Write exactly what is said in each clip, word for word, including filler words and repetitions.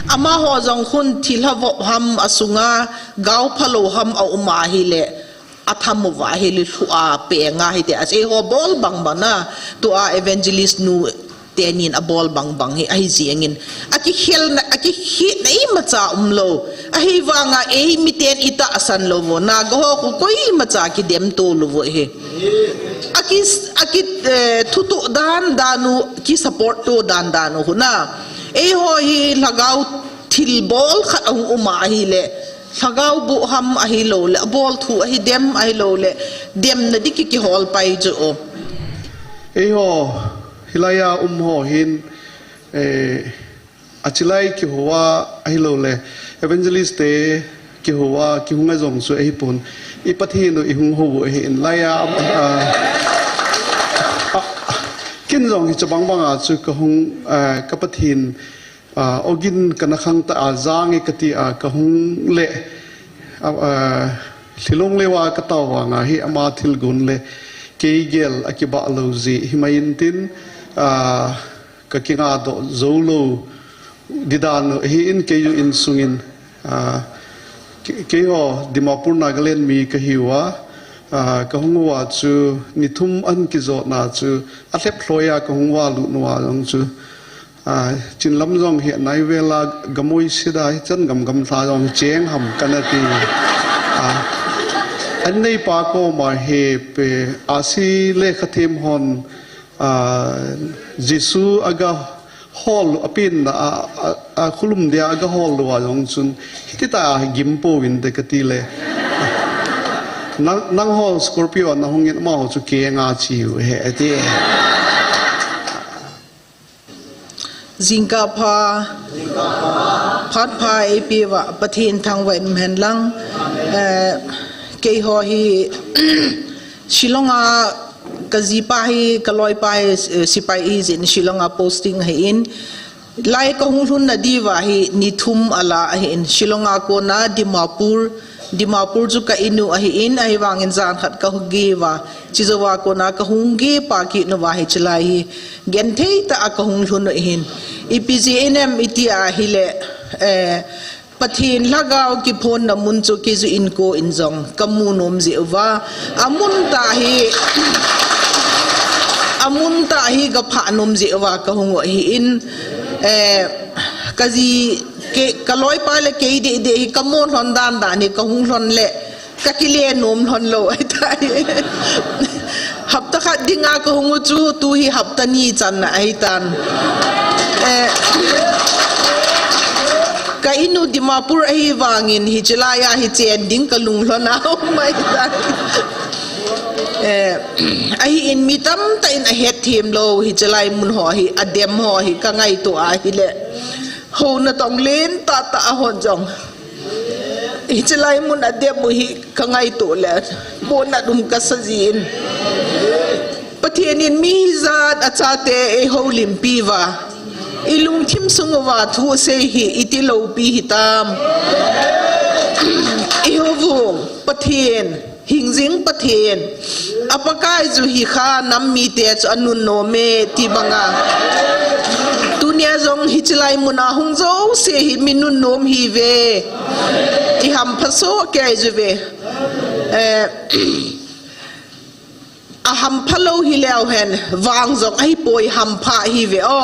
Amaho jong khun thilha vop ham asunga, gao phalou ham aum ahile, atham uva ahile lhu a peng ahi tia, eiho bol bang bang na, tua evangelist nu tenin abol bang bang hi ahi jengin. Akikhelna, akikhetna imacha umlou. Ahivanga eimi ten itahsan lou vo. Naga ho khu koimacha kidem to lou vo hi. Aki, aki, eh, thuto dan dan u, ki support to dan dan u khu na. Eiho hi lhagao thilbol khat ahung um ahile, lhagao boh ham ahilouleh, abol thu ahi dem ahilouleh, demna ding ki, kihol pai chu o. Eiho, hilai a um ho hin, eh, achilai kihou a ahilouleh, evangelist te kihou a, kihung a jong chu ahipon. I Pathen u ihung hou u ahin, lai a, a, a, kin jong hiche bang bang a chu kahung, a, ka Pathen, a, ogin kana khangtah a, jang e kati a, kahung le, a, a, lhilong leuva katao vanga hi ama thilgon le kei gel akibah lou jeh himai intin, a, ka kinga doh jou lou ding dan u ahin, kei u insungin, a, ke-, keiho Dimapur Nagaland mi kahiuva, a, kahung uva chu ni thum ahin kijotna chu alhep lhoi a kahung uva lut uva jong chu, a, chinlam jong hi nai vela gamoi sida hichan gamgamla jong cheng ham kana ti. A, an neipa koma hi pe asi le khathem hon a, Jesu aga hol, apenna a, a, a khulum dia aga hol lou a jong chun, hiti ta a gim pouvin te kati le. Nang, nangho Scorpio nahung in amaho chu kenga chiu he ati. Jingkah pha, phat pha eipeuva, Pathen thangvah in um hen lang. Eh, keiho hi, Shillong a ka jipa hi, ka loipa hi, eh, sipai ahi jeh in Shillong a posting ahin. Lai kahung lhunna diuva hi ni thum ala ahin. Shillong a kona Dimapur, Dimapur chu ka inu ahin, ahivangin jan khat kahung geh uva. Chujouva kona kahung geh pah kit uva hichelai hi. Genthei tah a kahung lhun u ahin. Ipi jeh inem iti ahile, eh, Pathen lhagao kiphonna mun chu kei jong inko in jong kamu nom jeh uva. Amun tah hi, amun tah hi kaphah nom jeh uva kahung u ahin, eh, ka ji, kei, ka loipa le kei deh deh hi kamo lhon dan dan hi kahung lhon le kakile nom lhon lou ahitai. Hapta khat dinga kahung u chu, tu hi hapta ni channa ahitan. Eh, ka inu Dimapur ahivangin hichelai a hi chen ding kalung lhon a um ahitai. Eh, ahin mi tamtah in ahet them lou, hichelai mun ho hi, adem ho hi, kangaito ahile. Houna tong len tah tah a hon jong. Hichelai mun adem u hi kangaito le, bonat um kasa jin. Pathen in mi hijat achate eihoulimpi uva, ilungthim sung uva thu asei hi iti loupi hitam. Eiho u Pathen, hingjing Pathen, a Pakai chu hi kha nam mite chu anunnom e ti banga. Tunia jong hichelai muna hung jouse hi mi nunnom hiuve. Ihampha soh kei uve. Eh, ahampha lou hileu hen, vang jong ahipoi, hampha hiuve o.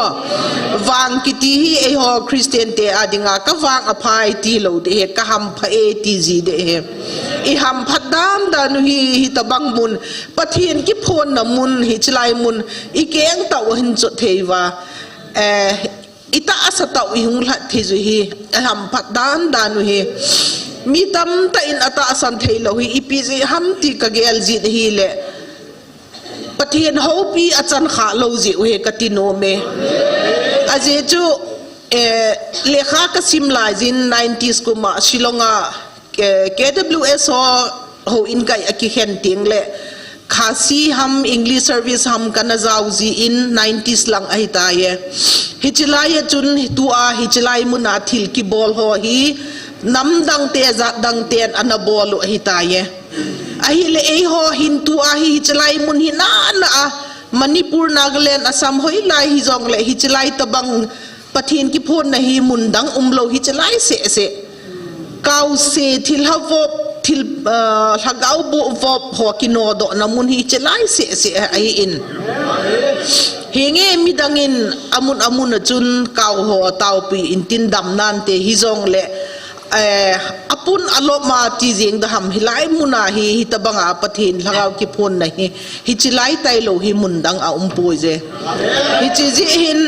Vang kiti hi eiho Christian te a dinga, ka vang aphai ti lou ding ahi, ka hampha e ti ji ding ahi. Ihamphat dan dan u hi, hitabang mun, Pathen kiphonna mun, hichelai mun, ikeng tah u hin chot thei uva. Eh, itahsa tah u ihung lhat thei u hi, ihamphat dan dan u hi. Mi tamtah in atahsan thei lou hi, ipi jeh ham ti kagel jin ahile. Pathen houpi achan kha lou jeh u hi kati nom e. Ajeh chu, eh, lekha kasim lai jin nineties kum a Shillong a, eh, K W S ho, houin kai akikhen teng le Khasi ham English service ham kana jao jin nineties lang ahitai e. Hichelai a chun tua hichelai muna thil kibol ho hi nam dang te jat dang ten ana bol u ahitai e. Ahile eiho hin tua hi hichelai mun hi nana a Manipur, Nagaland, Assam hoilai hijongle hichelai tabang Pathen kiphonna hi mun dang umlou hi chelai seh seh. Kaose thilha vop, thil, ah, lhagao boh vop ho kinodohna mun hi chelai seh seh ahin. Hinge midangin amun amun a chun kau ho taopi intin dam nante hijongle, eh, apun alop ma ti jing da ham hilai muna hi, hitabanga Pathen lhagao kiphonna hi, hi chelai tailou hi mun dang a umpoi je. Hiche jeh hin,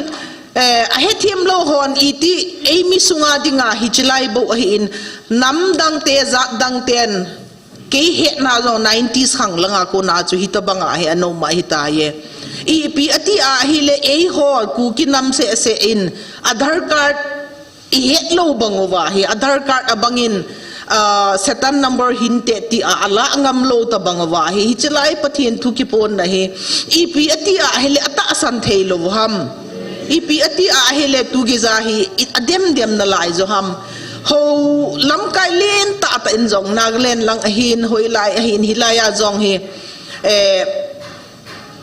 Eh, ahethem lou hon iti, eimi sunga dinga hi chelai bou ahin, nam dangte, jat dangten, kei hetna jong nineties khang langa kona chu hitabanga hi anom ahitai. Ipi ati ahile eiho Kuki nam seh seh in, Aadhaar card ihet lou bang uva hi, Aadhaar card abangin, ah, setan number hinte tia ala ngam lou tabang uva hi, hi chelai Pathen thu kiphonna hi, ipi ati ahile atahsan thei lou ham. Ipi ati ahile tu geija hi, i adem dem nalai jo ham. Ho lamkai lentah tah in jong, Nagaland lang ahin, hoilai ahin, hilai a jong hi, eh,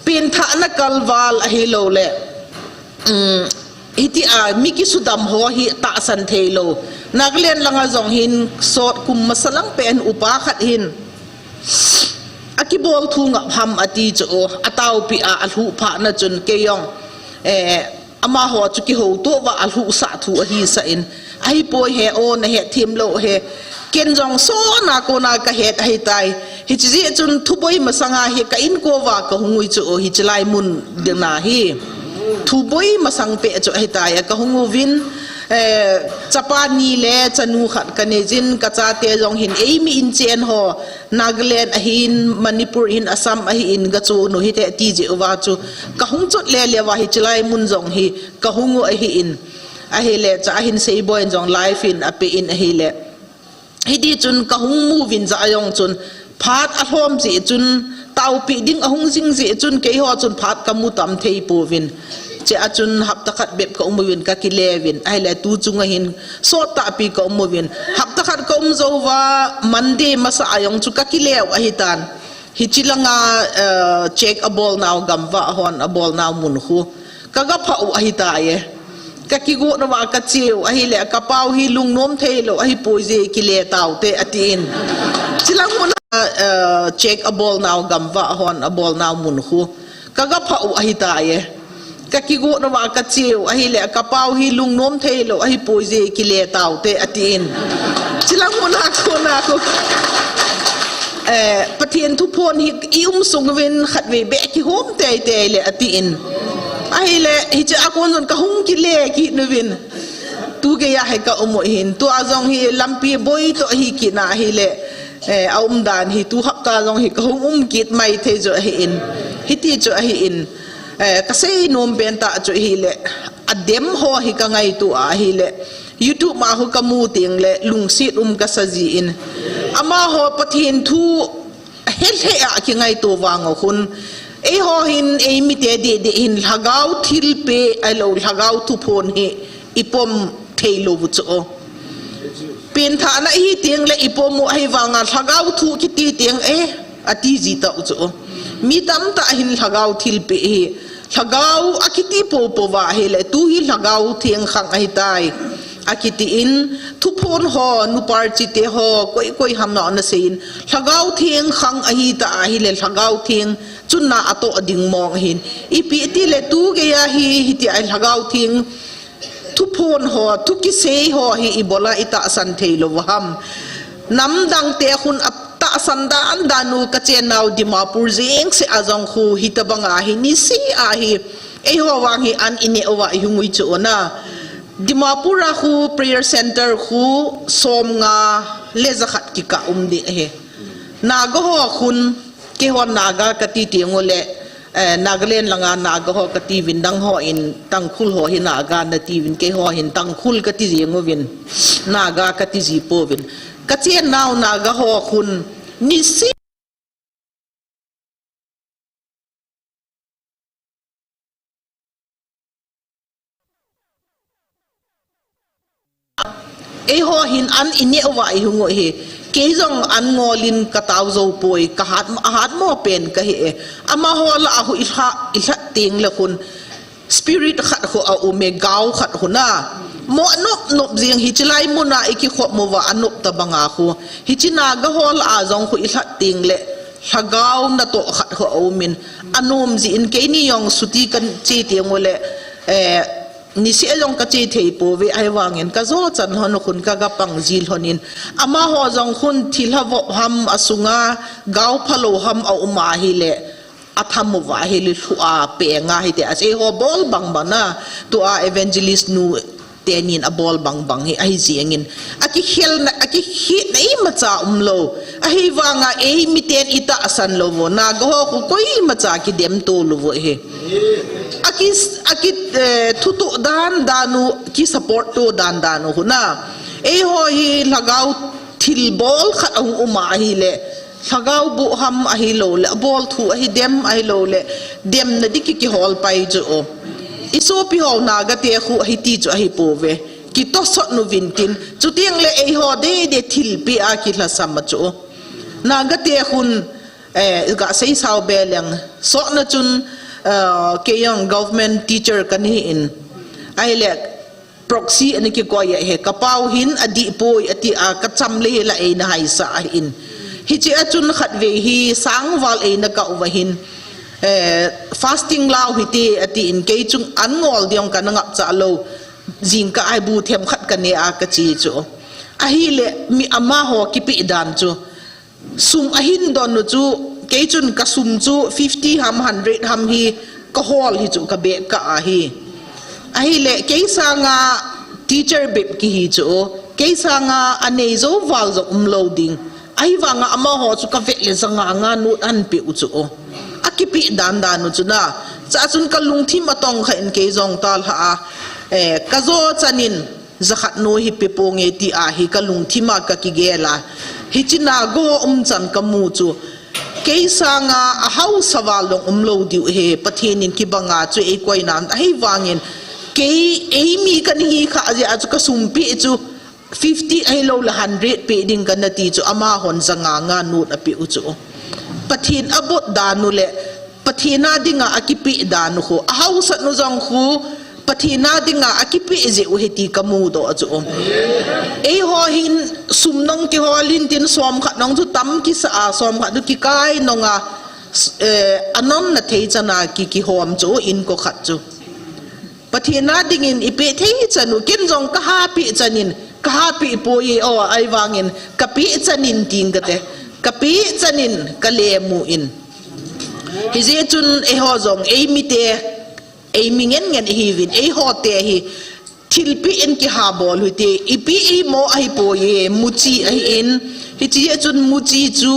penthahna kalval ahilouleh, um, hitia mi kisudam ho hi tahsan thei lou. Nagaland langa jong hin sot kum masa lang pen upa khat hin, akibol thu ngap ham ati chu, ataopi a alhuh phat na chun kei jong, eh, amaho chu kihouto uva alhuhsah thu ahisah in, ahipoi he o, nahethem lou he. Ken jong sona kona kahet ahitai. Hiche jeh chun thuboi masanga hi ka inkouva kahung u chu, hi chelai mun dinga hi. Thuboi masang peh chu ahitai, kahung uvin, eh, chapa ni le chanu khat kanei jin, kachate jong hin eimi inchen ho, Nagaland ahin, Manipur ahin, Assam ahin, gachonu hite ti jeh uva chu, kahung chot le le uva hi chelai mun jong hi, kahung u ahin. Ahile, cha ahin Seiboi in jong live in ape in ahile. Hiti chun kahung muvin cha ajong chun, phat alhom jeh chun, taopi ding ahung jing jeh chun, keiho chun phat kamu tam thei pouvin. Chea chun hapta khat bep kaum uvin, kakile uvin. Ahile tu chunga hin, sot tahpi kaum uvin. Hapta khat kaum jou uva, Monday masa ajong chu kakile u ahitan. Hiche langa, eh, check abolnau gamvah hon abolnau mun khu. Kagapha u ahitai. Kakigot uva kache u ahile, kapau hi lungnom thei lou ahipoi je, kile taute atin. Chelang muna, eh, check abolnau gamvah hon abolnau mun khu. Kagapha u ahitai. Kakigot uva kache u ahile, kapau hi lungnom thei lou ahipoi je, kile taute atin. Chelang muna kona khu, eh, Pathen thuphon hi i um sung uvin khatvei beh kihom teitei le atin. Ahile, hiche a kon jong kahung kile kit uvin. Tu geija hi kaum u ahin. Tua jong hi lampi boi toh hi kina ahile. Eh, aumdan hi tu hapta jong hi kahung um kit mai thei jo ahin. Hiti chu ahin. Eh, kasei nom pen tah chu ahile, adem ho hi kangaito ahile, YouTube ma khu kamu teng le lungset um kasa jin. Amaho Pathen thu ahe lheh a kingaito vang u khun. Eiho hin, eimite deh deh hin lhagao thilpeh ahilou lhagao thuphon hi ipom thei lou u chu. Penthahna ihi teng le ipom u ahivanga lhagao thu kiti teng e, ati ji tau chu. Mi tamtah hin lhagao thilpeh hi, lhagao akiti popo uva ahile, tu hi lhagao theng khang ahitai. Akiti in, thuphon ho, nuparchite ho, koi koi ham na nasei in, lhagao theng khang ahita ahile, lhagao theng chun na atoh ding mong ahin. Ipi ti le tu geija hi, hitia lhagao theng thuphon ho, thu kisei ho hi ibola itahsan thei lou ham. Namdang te khun atahsan dan dan u kachennau Dimapur jeng se ajong khu hitabanga hi nise ahi. Eiho vang hi an ine uva ihung u chu na. Dimapur a khu prayer center khu som nga le jakhat kikah um ding ahi. Naga ho khun, keiho Naga kati teng u le, eh, Nagaland langa Naga ho kati uvin, dang ho in Tangkhul ho hi Naga nati uvin, keiho hin Tangkhul kati jeng uvin, Naga kati ji pouvin. Kachennau Naga ho khun, nise Eiho hin an ineh uva ihung u hi. Kei jong an ngol in katao jou poi, kahat, ahatmo pen kahi e. Amaho lah a khu ilha, ilha teng le khun. spirit khat khu a um e, gao khat khu na. Mo nop nop jing hi chilai muna i kikhop mo va a nop ta banga khu. Hi chi Naga hol a jong khu i lhat ting le lhagao na to khat khu a um in a nom ji in keini jong suti kan chi ting u le, eh, ni se jong ka chi thei po ve ai vangin ka jo chan hon khun ka ga pang jil hon in ama ho jong khun thil ha vop ham a sunga gao phalo ham a um a hi le a tham uva hi le lhu a pe nga hi te a sei ho bol bang bang na tu a evangelist nu tenin a bol bang bang hi ahi jingin a ki khel na a ki khi na i ma cha um lo ahi vanga ei mi ten i ta san lo vo na go ho khu koi ma cha ki dem to lo vo hi a ki a ki eh, thu tu dan dan u ki support tu dan dan u khu na ei ho hi lhagao thil bol khat a hung um a hi le lhagao bu ham ahi lo le, a bol thu ahi dem ahi lo le, dem na di ki ki hol pai chu o. I sopi ho Naga te khu ahi ti chu ahi po ve. Ki to sot nu vin tin, chu tiang le ei ho de de thil pi a ki hla sam a chu o. Naga te khun, eh, ga sei sao be leng, so na chun, eh, ke young government teacher kan hi in. Ai le, proxy ani ki koi a he ka pau hin a di poi a ti a ka cham le la ei na hai sa a hin. Hi chi a chun khat ve hi sang val ei na ka uva hin. Eh, fasting lau hi ti a ti in kei chung an ngol diong ka na ngap cha lo. Jing ka ai bu them khat ka ne a ka chi chu. A hi le mi ama ho ki pi dan chu. Sum a hin don nu chu, kei chun ka sum chu fifty ham, hundred ham hi ka hol hi chu ka beh ka a hi. A hi le, kei sanga teacher bep ki hi chu, kei sanga a nei zo val zo um lo ding. A hi vanga ama ho chu ka veh le zanga nga nu an pe u chu. A ki pi dan dan nu chu na. Cha chun ka lungthim a tong kha in kei zong tal ha a. Eh, ka zo chanin, Zakhat nu hi pe ponge ti a hi ka lungthim a ka kigel a. Hi chi Naga um chan ka mu chu. Kei sanga a hausa val long um lo diu he Pathen in kibanga chu ei koi nan a hi vangin. Kei ei mi kan hi kha a chu ka sum pi chu fifty a hi lo le hundred pe ding ka na ti chu ama hon zanga nga nu a pe u chu. Pathen a bot dan u le Pathen a dinga a ki pi dan u khu. A hausa nu zong khu. Pathen a dinga a ki pi zi u hi ti ka mu do a chu um. Ei ho hin sum nong ki hol in tin som khat nong chu tam ki sa a som khat du ki kai nong a, eh, a non na thei chana ki ki hom chu in ko khat chu. Pathen a dingin i pe thei chan u kin zong ka ha pi chanin ka ha pi po i o ai vangin ka pi chanin ting ka te. Ka pi chanin ka le mu in. Hi zi chun ei ho zong ei mi te Ei mi ngen ngen hi vin, ei ho te hi, thil pi in ki ha bol hui te, i pi i mo ahi po ye, muchi ahi in, hi chi ye chun muchi chu,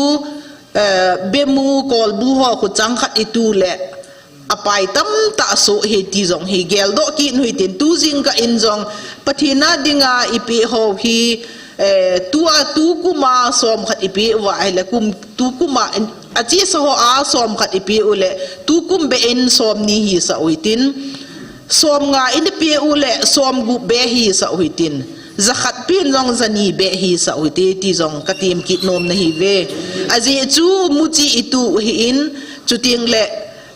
eh, bemu kolbu ho khu chang khat i tu le, a pai tam ta so hi ti zong hi gel do ki hui tin tu zing ka in zong, Pathen a dinga i pi ho hi, Eh, tu a, tu kum a som khat i pi u a, ahile kum, tu kum a, in, a chi sa ho a som khat i pi u le, tu kum be in som ni hi sa u hitin, som nga in i pi u le, som gup be hi sa u hitin, za khat pi in zong za ni be hi sa u hiti, ti zong ka tim kit nom na hi ve. A zi chu muchi i tu u hi in, chuting le,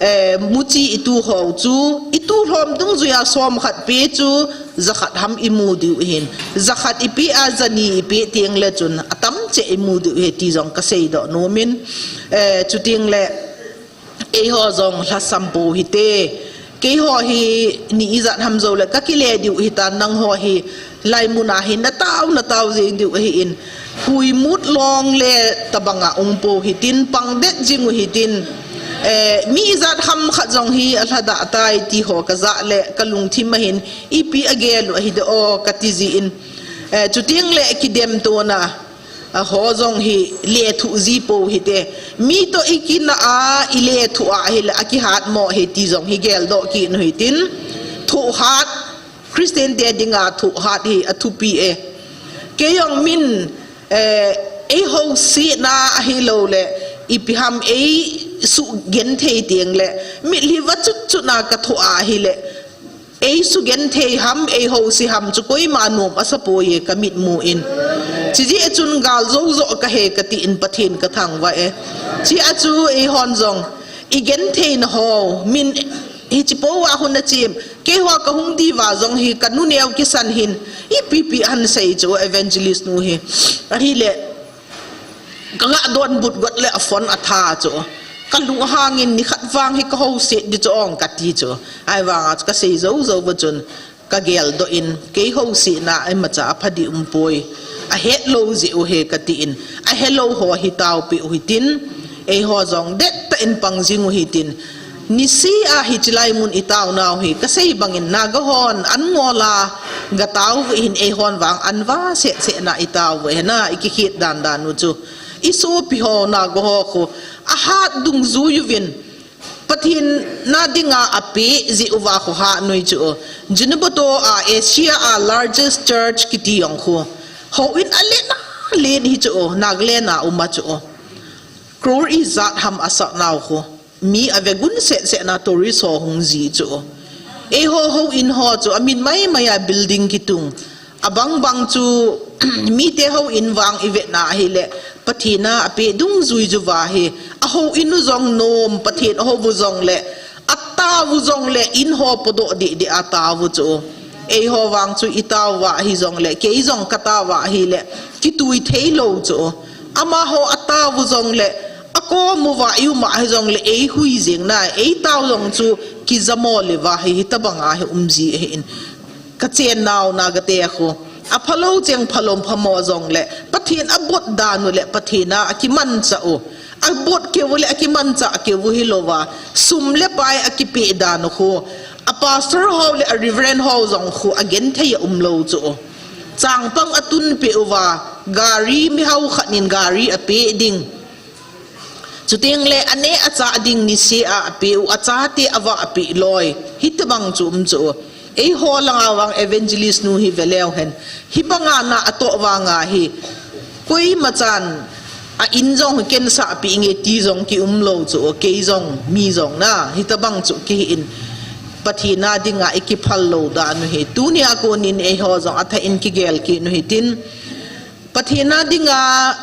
Eh, muchi i tu ho chu, i tu hlom dungzui a som khat pi chu, za khat ham i mu diu hin. Za khat i pi a, za ni i pi ting le chun, a tam che i mu diu hi ti zong ka sei do nomin. Eh, chuting le, ei ho zong hlasam po hi te. Kei ho hi ni i zat ham zo le, ka ki le diu hi ta nang ho hi. Lai mun a hin na tau, na tau zing diu ahi in. Hui mut long le tabang a um po hitin pang det zing u hitin. Eh, mi zat ham khat zong hi a hlada tai ti ho ka za le ka lungthim a hin ipi a gel u ahi de o ka ti zi in. Eh, chuting le ki dem to na, a ho zong hi le thu zi po hi te. Mi to i ki na a i le thu a hi le a ki hat mo hi ti zong hi gel do ki nu hitin. Thu hat Christian te dinga thu hat hi a thupi e. Kei jong min, eh, ei ho si na ahi lo le, ipi ham ei su gen thei tiang le, mit li va chut chut na ka thu a hi le, ei su gen thei ham, ei ho si ham chu koima nom a sa po ye ka mit mu in. Chi ji a chun gal zo zo ka he ka ti in Pathen ka thang va e. Chi a chu ei hon zong, i gen thei na ho, min Hiche pou a hung nachim, keiho kahung diuva jong hi kanu neo kisan hin, ipi pi ahin sei chu evangelist nu hi. Ahile, kanga don but got le aphone atha chu. Kalung ahangin nikhat vang hi kahouset ding chu ong kati chu. Ahivanga chu kasei jou jou uva chun, kageldoh in, kei housetna imacha apha ding umpoi. Ahet lou jeh u ahi katin, ahe lou ho hi taopi u hitin, eiho jong dettah in pang jing u hitin, nisih a hiche lai mun itaonau hi, kasei bangin Naga hon an ngol a, gatao u ahin eihon vang an va seh seh na itao u ahi na, ikikhet dan dan u chu. Isopi ho Naga ho khu, ahat dungjui uvin, Pathen na dinga apeh jeh uva khu hat u ahi chu. Zunheboto a Asia a largest church kiti jong khu. Houin alen alen hi chu, Nagaland a um a chu. Crore ijat ham asah nau khu. Mi ave gun seh seh na tourist ho hung ji chu. Eiho houin ho chu amin mai mai a building kitung. Abang bang chu mite houin vang ivet na ahile, Pathen a apeh dungjui uva hi, ahouin u jong nom, Pathen ahou u jong le, atao u jong le, in ho podoh deh deh atao u chu. Eiho vang chu itao uva ahi jong le, kei jong katao uva ahile, kitui thei lou chu. Amaho atao u jong le, akom uva i um a ahi jong le, eihui jeng na, eitao jong chu, kijamo le uva hi, hitabang a hi um ji ahin. Kachen nau Naga te khu. Aphalou cheng phalou phamo jong le, Pathen abot dan u le, Pathen a akimanchah u. Abot keu u le, akimanchah keu u hilou va. Sum le pai akipeh dan u khu. A pastor ho le, a reverend ho jong khu, agenthei a um lou chu. Changpang atun peh uva. Gari mihao khat in gari apeh ding. Chuteng le aneh achah ding nisih a apeh u, achate ava apeh loi. Hitabang chu um chu. Eiho langa vang evangelist nu hi veleu hen. Hibanga na atoh vanga hi. Koima chan a in jong kensah pi nge ti jong ki um lou chu. Kei jong, mi jong na. Hitabang chu kihi in. Pathen a dinga ikiphal lou dan u hi. Tunia konin eiho jong athah in kigel kit u hitin. Pathen a dinga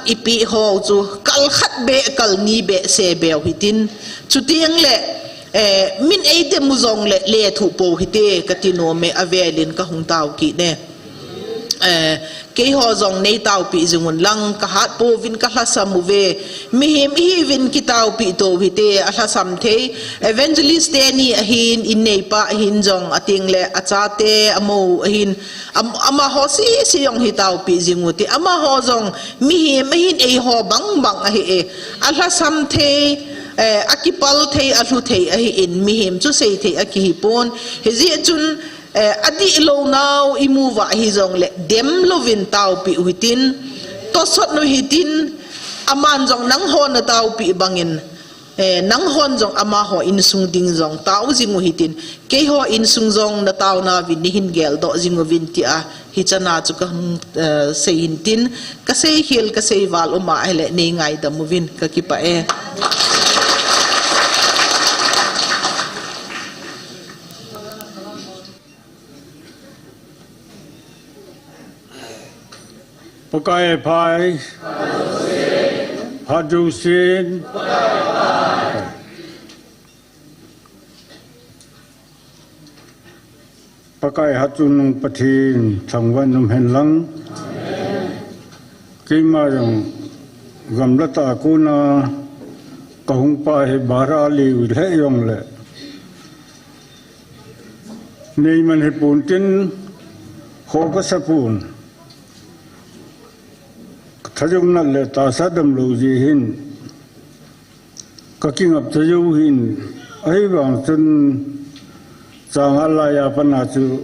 ipeh ho chu kal khat beh, kal ni beh, se beu hitin. Chuteng le, eh, min eidem u jong le, lethuh pou hite, kati nom e, avel in kahung tao kit e. Eh, keiho jong nei taopi jing un lang, kahat pouvin kalhasam uve. Mihem ihiuvin kitaopi tou hite, alhasam thei. Evangelist teni ahin, inneipa ahin jong, ateng le, achate, amou ahin, Am-, amaho sese jong hi taopi jing u ti. Amaho jong mihem ahin eiho bang bang ahi e. Alhasam thei, eh, akipal thei, alhu thei ahin mihem chu sei thei akihi pon. Hijeh chun, eh, adih lou nau imu uva ahi jong le dem louvin taopi u hitin. Tosot u hitin, aman jong nangho na taopi bangin. Eh, nanghon jong amaho insung ding jong tao jing u hitin, keiho insung jong na tao nauvin nei hin geldoh jing uvin tia, hichana chu kahung, eh, sei hin tin, kasei khel, kasei val um ahile nei ngaidam uvin, kakipah e. Pakai phai. Phat jousen. Pakai hatchungnung Pathen thangvah um hen lang. Keima jong gamla tah a kona kahung pa hi bara leu lheh jongle. Nei man hi pon tin, kho kasa pon. Thajouna le tahsa damlou jeh hin, kakingap tha jou hin, ahivang chun changa laiya pat a chu,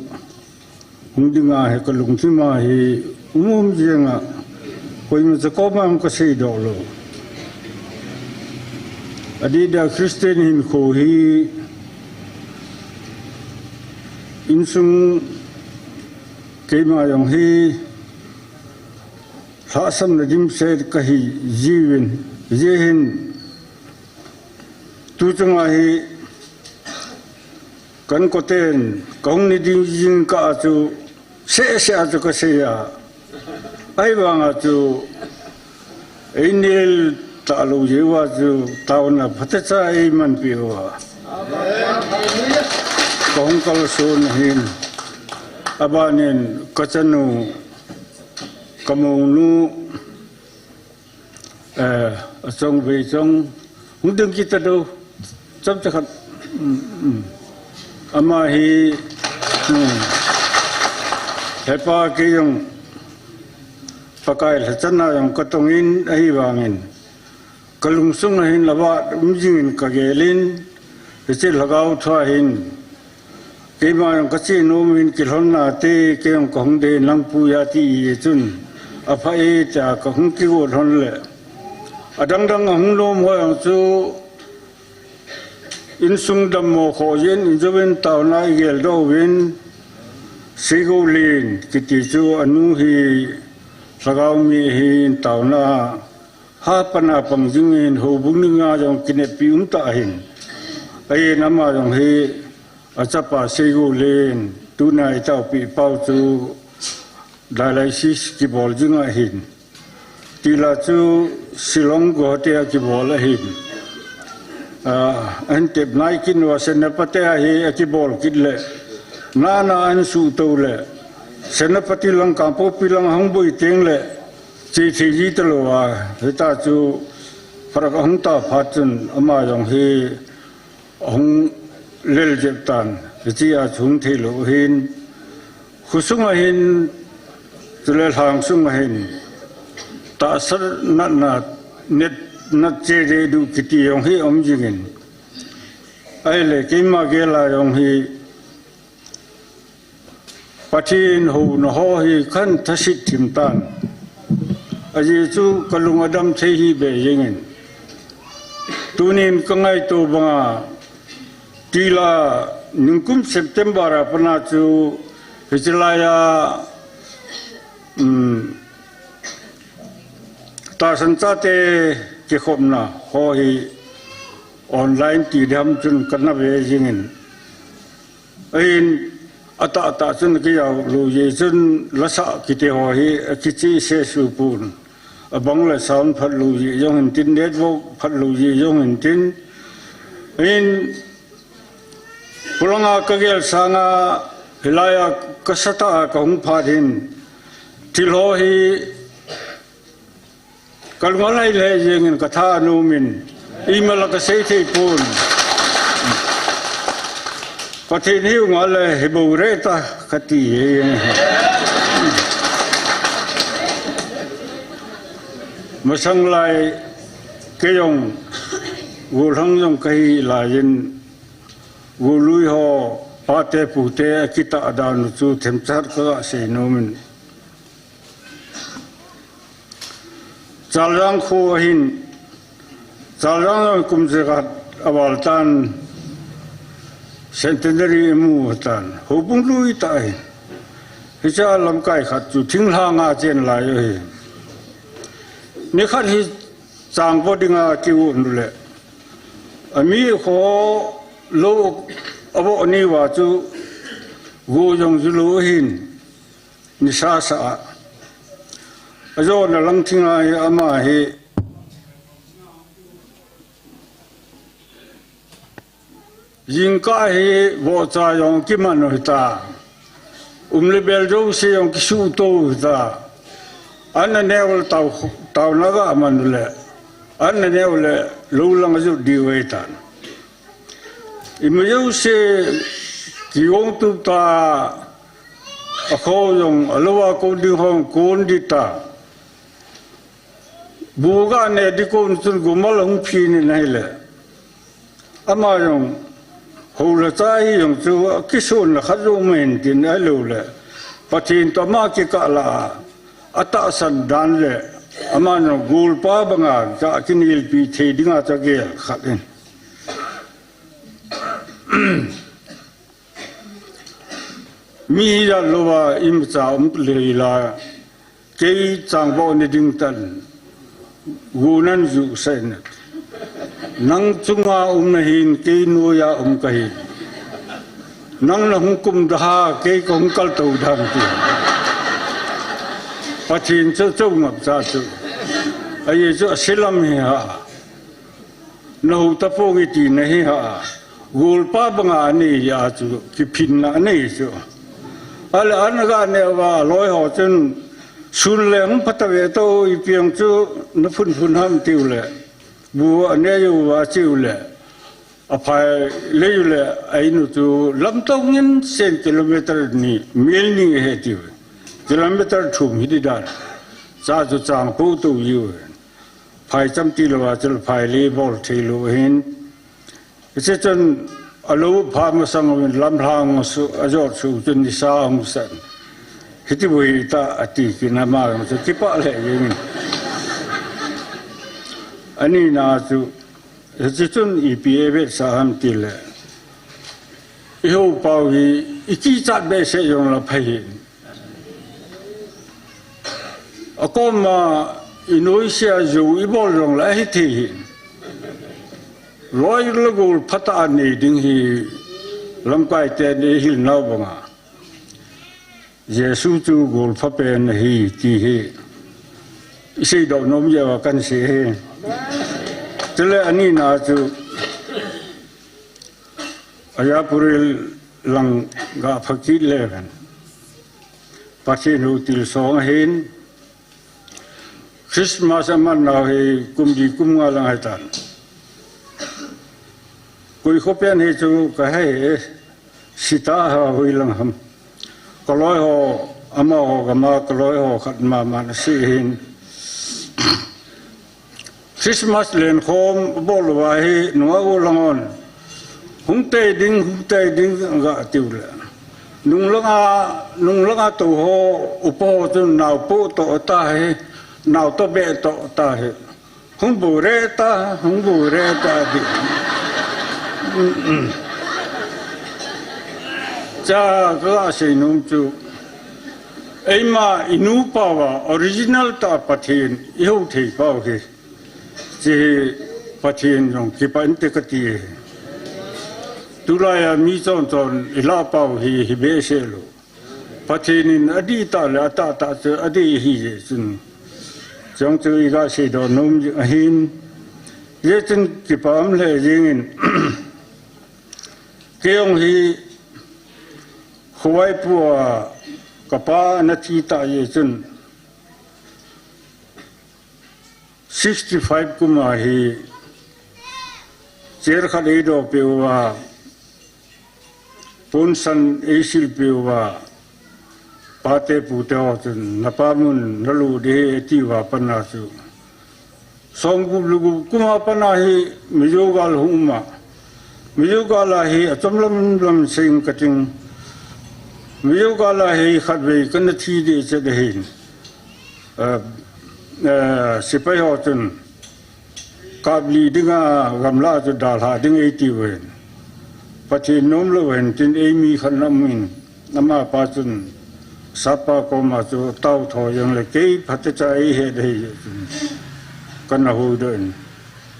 hung dinga hi kalungthim a hi um um jeng a, koima cha koma hung kasei doh lou. Adih dia Christian hinkho hi insung keima jong hi lhahsamna dimset kahi jiuvin, hijeh hin tu chunga hi Kan koten, kahung ni ding jingkah a chu, seh seh a chu kasei a. Ahivang a chu, einel talou jeh uva chu, taona phatecha eimanpi uva. Hung kalson ahin, abanin kachanu, kamounu, eh, achong vei chong, hung ding kit tadou, chomcha khat, um, um. Ama hi, um, hepa kei jong, Pakai lhachana jong katongin, ahivangin kalungsung ahin ava um jingin kagelin, hiche lhagao thua hin, keima jong kache nomin kilhonna te, kei jong kahung dei nang puiya ti chun, apha e tia kahung kigo lhon le. Adang dang ahung nom ho jong chu, insung dammo khoh jin, injouvin taona igel doh uvin, Seigoulen kiti chu anu hi lhagao mi ahin taona, ha pana pang jingin houbung dinga jong kineppi um tah ahin. Ahin ama jong hi achapa Seigoulen, tuna itaopi pau chu dialysis kibol jing ahin. Tila chu Shillong Guwahati a kibol ahin. Ah, ahin tep nai kit uva Senapati a hi akibol kit le. Nana ahin suhtou le. Senapati lang Kangpokpi lang ahung boi teng le. Chethei ji talou a. Hita chu pharak ahung ta phat chun ama jong hi ahung lel jep tan, hichea chu hung theilou ahin, khosung ahin, chule lhang sung ahin, tahsa natna, net nat che deh diu kiti jong hi um jingin. Ahile, keima gel a jong hi, Pathen houna ho hi kahin thasit thim tan. Ajeh chu kalung adam thei hi be jengin. Tunin kangaito banga tila ningkum September a pana chu hiche laiya, um, tahsan chate kikhopna ho hi online ti diham chun kana ve jingin. Ahin, atah tah chun kijao lou jeh chun lasa kiti ho hi, akichih se su pon. Abang le sound phat lou jeh jong hin tin, network phat lou jeh jong hin tin. Ahin, khulanga kagel sanga, hilaiya kasatah a kahung phat hin. Thil ho hi, kalung alhai lhai jengin katha anomin, imala kasei thei pon. Pathen hiu nga le hibou re ta kati hi. Masang lai kei jong, golhang jong kahi laiyin, golui ho, pate pute akitah dan u chu themchat kasei nomin. Chaljang kho ahin, Chaljang jong kum jakhat aval tan, centenary amu tan, houbung lui tah ahin. Hichea lamkai khat chu thinglhanga chen lai ahi. Nikhat hi changvo dinga kiu nu le. Ami kho lou avo ni uva chu go jong ju lou ahin. Nisa sa a. Ajona lang thinga hi ama hi. Jingkah hi vohcha jong kiman u hita. Um le bel jouse jong kisuhto u hita. An aneo le tao, taona ga man u le. An aneo le lou lang ajot diu ahitan. Ima jouse kigong tup ta, akho jong, alou a kon ding hong kon ding ta. Bu ga ne ding kon chun gumal hung phin in ahile. Ama jong, hou le cha hi jong chu, kisonna khat jong mahin tin ahilou le. Pathen toh ama kikah la a, atahsan dan le, ama jong golpa banga, ka kinelpi thei dinga chu agel khat in. Mi hi jat louva imacha um lei la, kei changvo ni ding tan, go nan ju sai na. Nang chunga um nahin, kei noiya um kahi. Nang nahung kum daha, kei kahung kaltou dan ti. Pathen chu chou ngap cha chu. Ajeh chu asilam hi ha. Nahou tapong iti nahi ha. Golpa banga anei a chu, kiphinna anei chu. Ale ana ga neh uva, loi ho chun, sun le hung phatah ve to, ipi ang chu na phunphun ham tiu le. Bu anei uva chiu le. Aphai lei u le, a in u chu lamto ngin sen kilometer ni, mil ni he tiu. Kilometer thum hi di dan. Cha chu chang po to u. Phai cham ti lou a chu phai le bol thei lou hin. Hiche chun alou pha masang uvin lamlhang su, ajot su chun nisa hung san. Hiti bu hi ta ati kin ama jong chu kipah le jeng in. Ani na chu, hiche chun ipi e vetsah ham ti le. I hou pau hi, i kichat behseh jong la phai hi. Akoma i noise a jou i bol jong la ahi thei hi. Loi le gol phatah a nei ding hi lamkai ten eihil nau banga. Jesu chu golpha pen ahi ti hi. I seidoh nom jeh uva kan sei hi. Chule ani na chu Ayapurel lang ga pha kit le hen. Pathen hou til song ahin. Christmas aman nau hi kum li kum nga lang ahi tan. Koi kho pen hi chu ka he he. Sita ha hoi lang ham. Ka loi ho, ama ho, gama ka loi ho khat ma ma na si hin. Christmas len khom bol uva hi nunga u lang on. Hung tei ding, hung tei ding ga tiu le. Nung langa, nung langa to ho, upa ho chun nau po to ta hi, nau to be to ta hi. Hung bu re ta, hung bu re ta di. Cha ka sei nom chu. Eima i nu pa va original ta Pathen i hou thei pau hi. Chi Pathen jong kipah inte ka ti. Tulai a mi chon chon i la pau hi hi behseh lou. Pathen in adih tah le atah tah chu adih hi jeh chun. Chong chu i ga seidoh nom jing ahin. Jeh chun kipah um le jing in. Kei jong hi khovaipu a ka pa na thi ta jeh chun. Sixty five kum a hi chair khat eidoh peh uva, ponsan eisil peh uva, pate pute ho chun, na pa mun na lut ding ahi ati uva pat na chu. Som gup le gup kum a pat na hi Mizo gal hung um a. Mizo gal a hi achom lam lam sei ing ka ting. Mizo gal a hi khatvei kana thi ding chet ahin. Eh, eh, sepai ho chun kap li dinga gamla chu dalha ding eiti uvin. Pathen nom lou hen tin eimi khat na um in, ama pa chun sapa koma chu tao tho jong le kei phatecha eihet ahi chun kana houdoh in.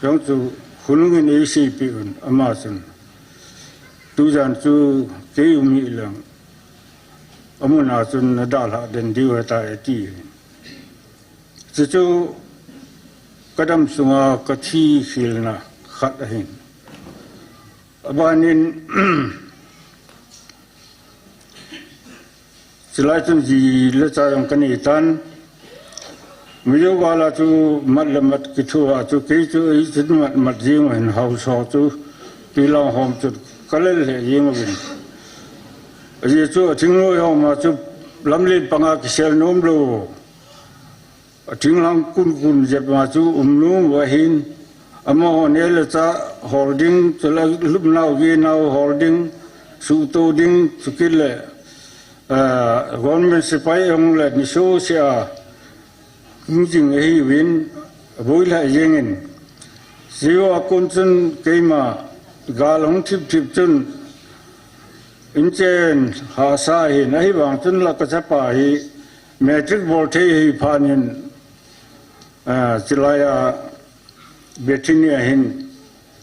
Jong chu khonung in eiseipeh un ama chun. Tujan chu kei um hih leng. Amun a chun na dalha den diu ahitai ati. Chuchu ka dam sunga ka thi khelna khat ahin. Abanin, chulai chun ji le cha jong ka nei tan. Mizo gal a chu mat le mat kithu a chu kei chu ei chun mat mat jing u hin haosa chu twilang hom chu ka lel lheh jing uvin. Ajeh chu a thingnoi ho ma chu lamlen panga kisel nom lou. A thinglhang kun kun jep ma chu um nom u ahin, amaho neh le chah hol ding, chule lupnau ginau hol ding, suhto ding, chukit le, ah, government sepai hung le nisoh sia, hung jing ahiuvin, aboi lheh jeng in. Seiho a kon chun keima gal hung thip thip chun, inchen hahsa ahin, ahivang chun la ka chapa hi, Matric bol thei hi phat in, ah, chulai a Bethany a hin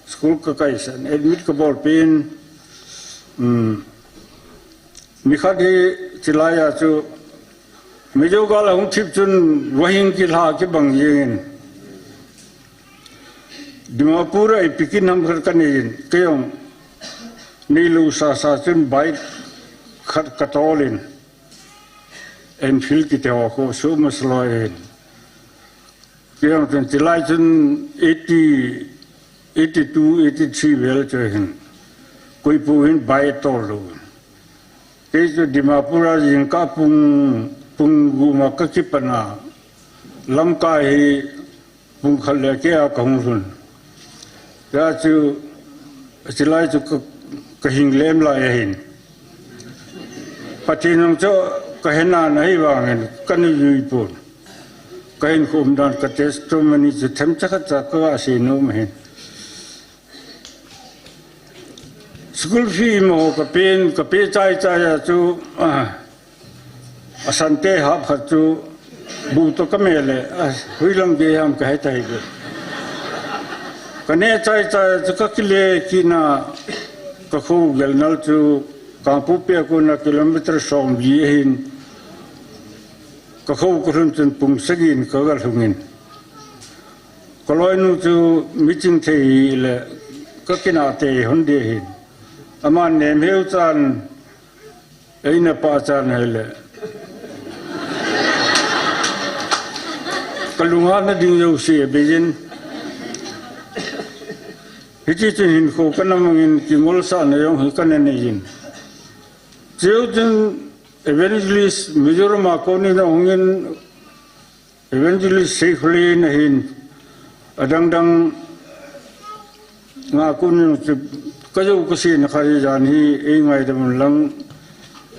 school ka kaisan, admit ka bol peh in, um, nikhat hi chulai a chu Mizo gal a hung thip chun vahin kilha kibang jeng in. Dimapur a ipi kin ham khat ka nei in, kei jong Neilu sasa chun bike khat katol in, Enfield kiti ho khu suma saloi in. Kei jong chun chilai chun eighty, eighty-two, eighty-three vel chu hin. Koipu hin bike tol lou. Kei chu Dimapur a jingkah pung, pung gup ma kakipan a. Lamka hi pung khat le keh a kahung lhun. Hia chu, chilai chu ka, kahing lem lai ahin. Pathen jong chu kahe nan ahivangin, kana jui pon. Kahinkho umdan ka testimony chu themcha khatcha kasei nom ahin. School fee mo kapen, kape chai chai a chu, ah, asante hap khat chu bu toh kamel le, ah, hoilang gei ham kahe tai be. Kane chai chai a chu kakile kit na, kakho gelnal chu Kangpokpi a kona kilometer somli ahin. Kakho kalhun chun pung sagi in kaga lhung in. Kaloinu chu miching thei hile kakinah tei hon ding ahin. Aman nemheu chan, eina pah chan hile. Kalunghanna ding jouse abeiyin. Hiti chun hinkho kana mangin kingolsahna jong hi kana neiyin. Chujou chun evangelist Mizoram a konin ahungin Evangelist Seikhole in ahin, adang dang nga konin chu kajou kasei na kha hi jan hi eingaidam un lang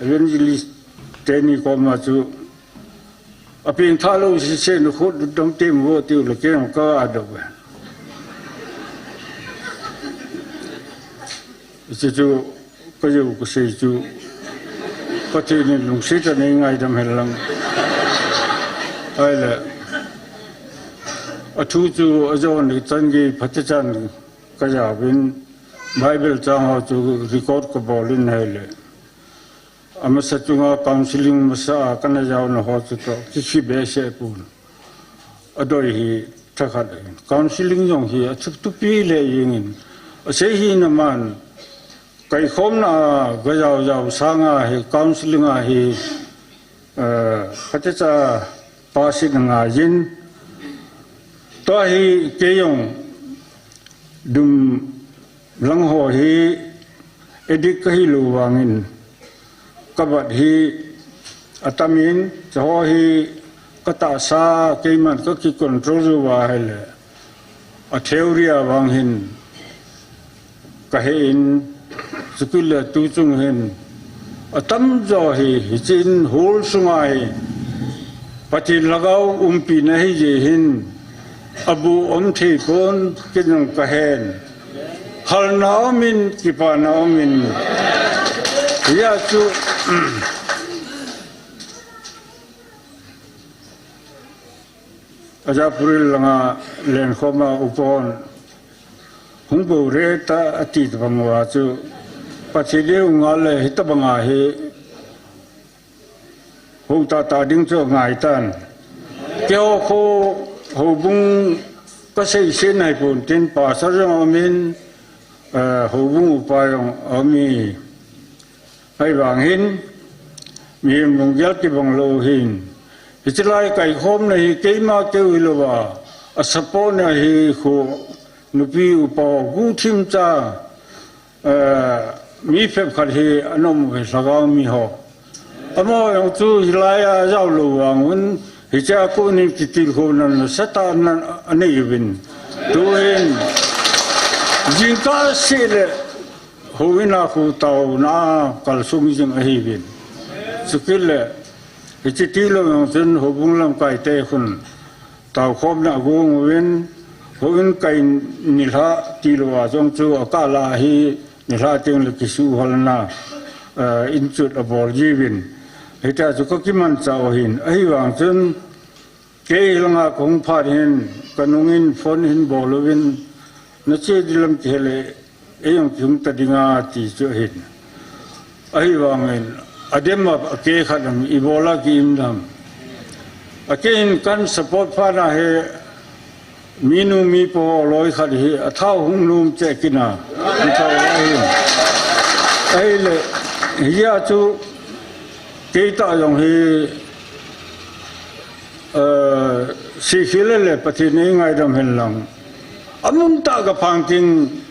evangelist teni koma chu apeng tha lou sese na khut dam tem vo tiu le kei jong ka adou ve. Hiche chu kajou kasei chu Pathen in lungset a neingaidam hen lang. Ahile, athu chu ajon le chan gei phatechan kajaovin Bible chang ho chu record kabol in ahile. Amasa chunga counseling masa a kana jaona ho chu toh kikhel behseh pon. Adoi hi thakhat ahin. Counseling jong hi athupi le jengin. Asei hi naman Kaikhomna a gajao jao sanga hi counseling a hi, eh, phatecha pass in angaiyin. Tua hi kei jong dum lang ho hi addict kahilou vangin kabat hi atamin, chuho hi katahsa keiman kakicontrol jou va ahile. A theory a vang hin kahe in, chukit le tuchung hin atamjo hi, hichun hall sunga hi Pathen lhagao umpina hijeh hin, abuh um thei pon, kei jong kahen. Halna umin, kipana umin. Hia chu, Ajapuril langa lenkhoma upa hon hung bou re ta ati tabang uva chu Pathen deiu ngal le hitabanga hi hou tata ding chu angaitan. Keiho kho houbung kasei se nai pon tin pastor jong aumin, eh, houbung upa jong aumin. Ahivang hin, mihem lunggel kibang lou hin. Hiche lai kaikhomna hi keima keu hilouva, a support na hi khu nupi upa guhthim cha, eh, mi phabep khat hi ana um uve lhagao mi ho. Amaho jong chu hilai a ajao lou vang un, hiche a konin kitilkhouna nasatah in anei uvin. Tuhin, jingkah seh le, houin a khu taona a kalsung jing ahiuvin. Chukit le, hiche tilou jong chun houbung lamkai te khun taokhomna agong uvin, houin kai nilhah tilou a jong chu akah lah a hi nilhah teng le kisuhhalna, eh, inchut abol jiuvin. Hitia chu kakimanchah u ahin, ahivang chun, kei langa kahung phat hin, kanungin phone hin bol uvin, nache ding lam kihe le, ei jong kihung ta ding ati chu ahin. Ahivangin, adem a, akeh khat lam, ibola ki-im lam. Akeh in kan support phat na hi, minu mipa loi khat hi, athao hung nom cheh kit na, mi thao ahin. Ahile, hijeh a chu, keitah jong hi, eh, sihkhel le Pathen in eingaidam hen lang. Amun tah kaphang ting,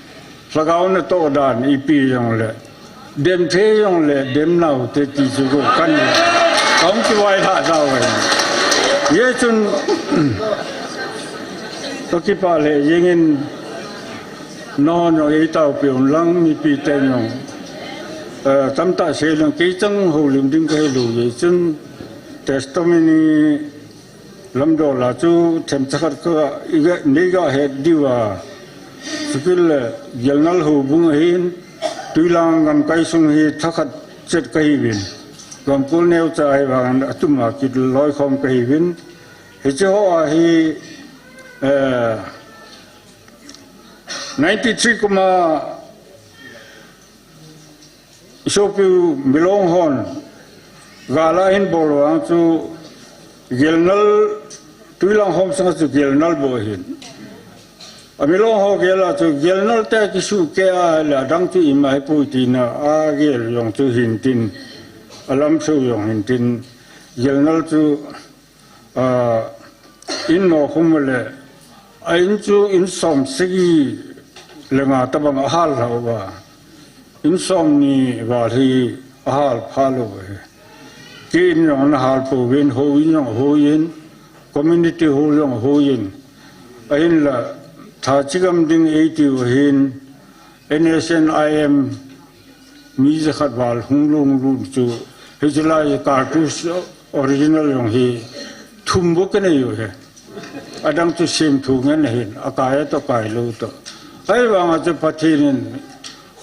lhagao natoh dan ipi jongle, dem thei jongle, dem nau te ti chu ko kan, kahung kivailhah tauve. Hijeh chun, kakipah lheh jengin, nangho jong eitaopi un lang, mipi ten jong, eh, tamtah sei lang, kei chang houlim ding kahilou jeh chun, testimony lamdol a chu themcha khat ka, iga, neiga het diu a, chukit le, Gelnal houbung ahin, Tuilang gamkai sung hi thakhat chet kahiuvin, gamkol neocha ahivangin atum a kiloikhom kahiuvin, hiche ho a hi, eh, ninety-three kum a isopiu Milong hon gal ahin bol vang chu Gelnal, Tuilang hom sanga chu Gelnal bou ahin. A Milong ho gel a chu Gelnal te kisuh kei a le adang chu ima hipoi tina agel jong chu hintin, alamso jong hintin, Gelnal chu, ah, in nokhum le, a in chu in som sagi le nga tabang ahal lhauva, in somni val hi ahal phalou ahi. Kei in jong ana hal pouvin, houin jong houin, community hall jong houin, ahinla tha chigam ding eitiu ahin, N S N I M mi jakhat val hung lunglut chu, hiche lai cartridge original jong hi thum bou kanei u ahi. Adang chu semthu ngen ahin, akai toh kailou toh. Ahivanga chu Pathen in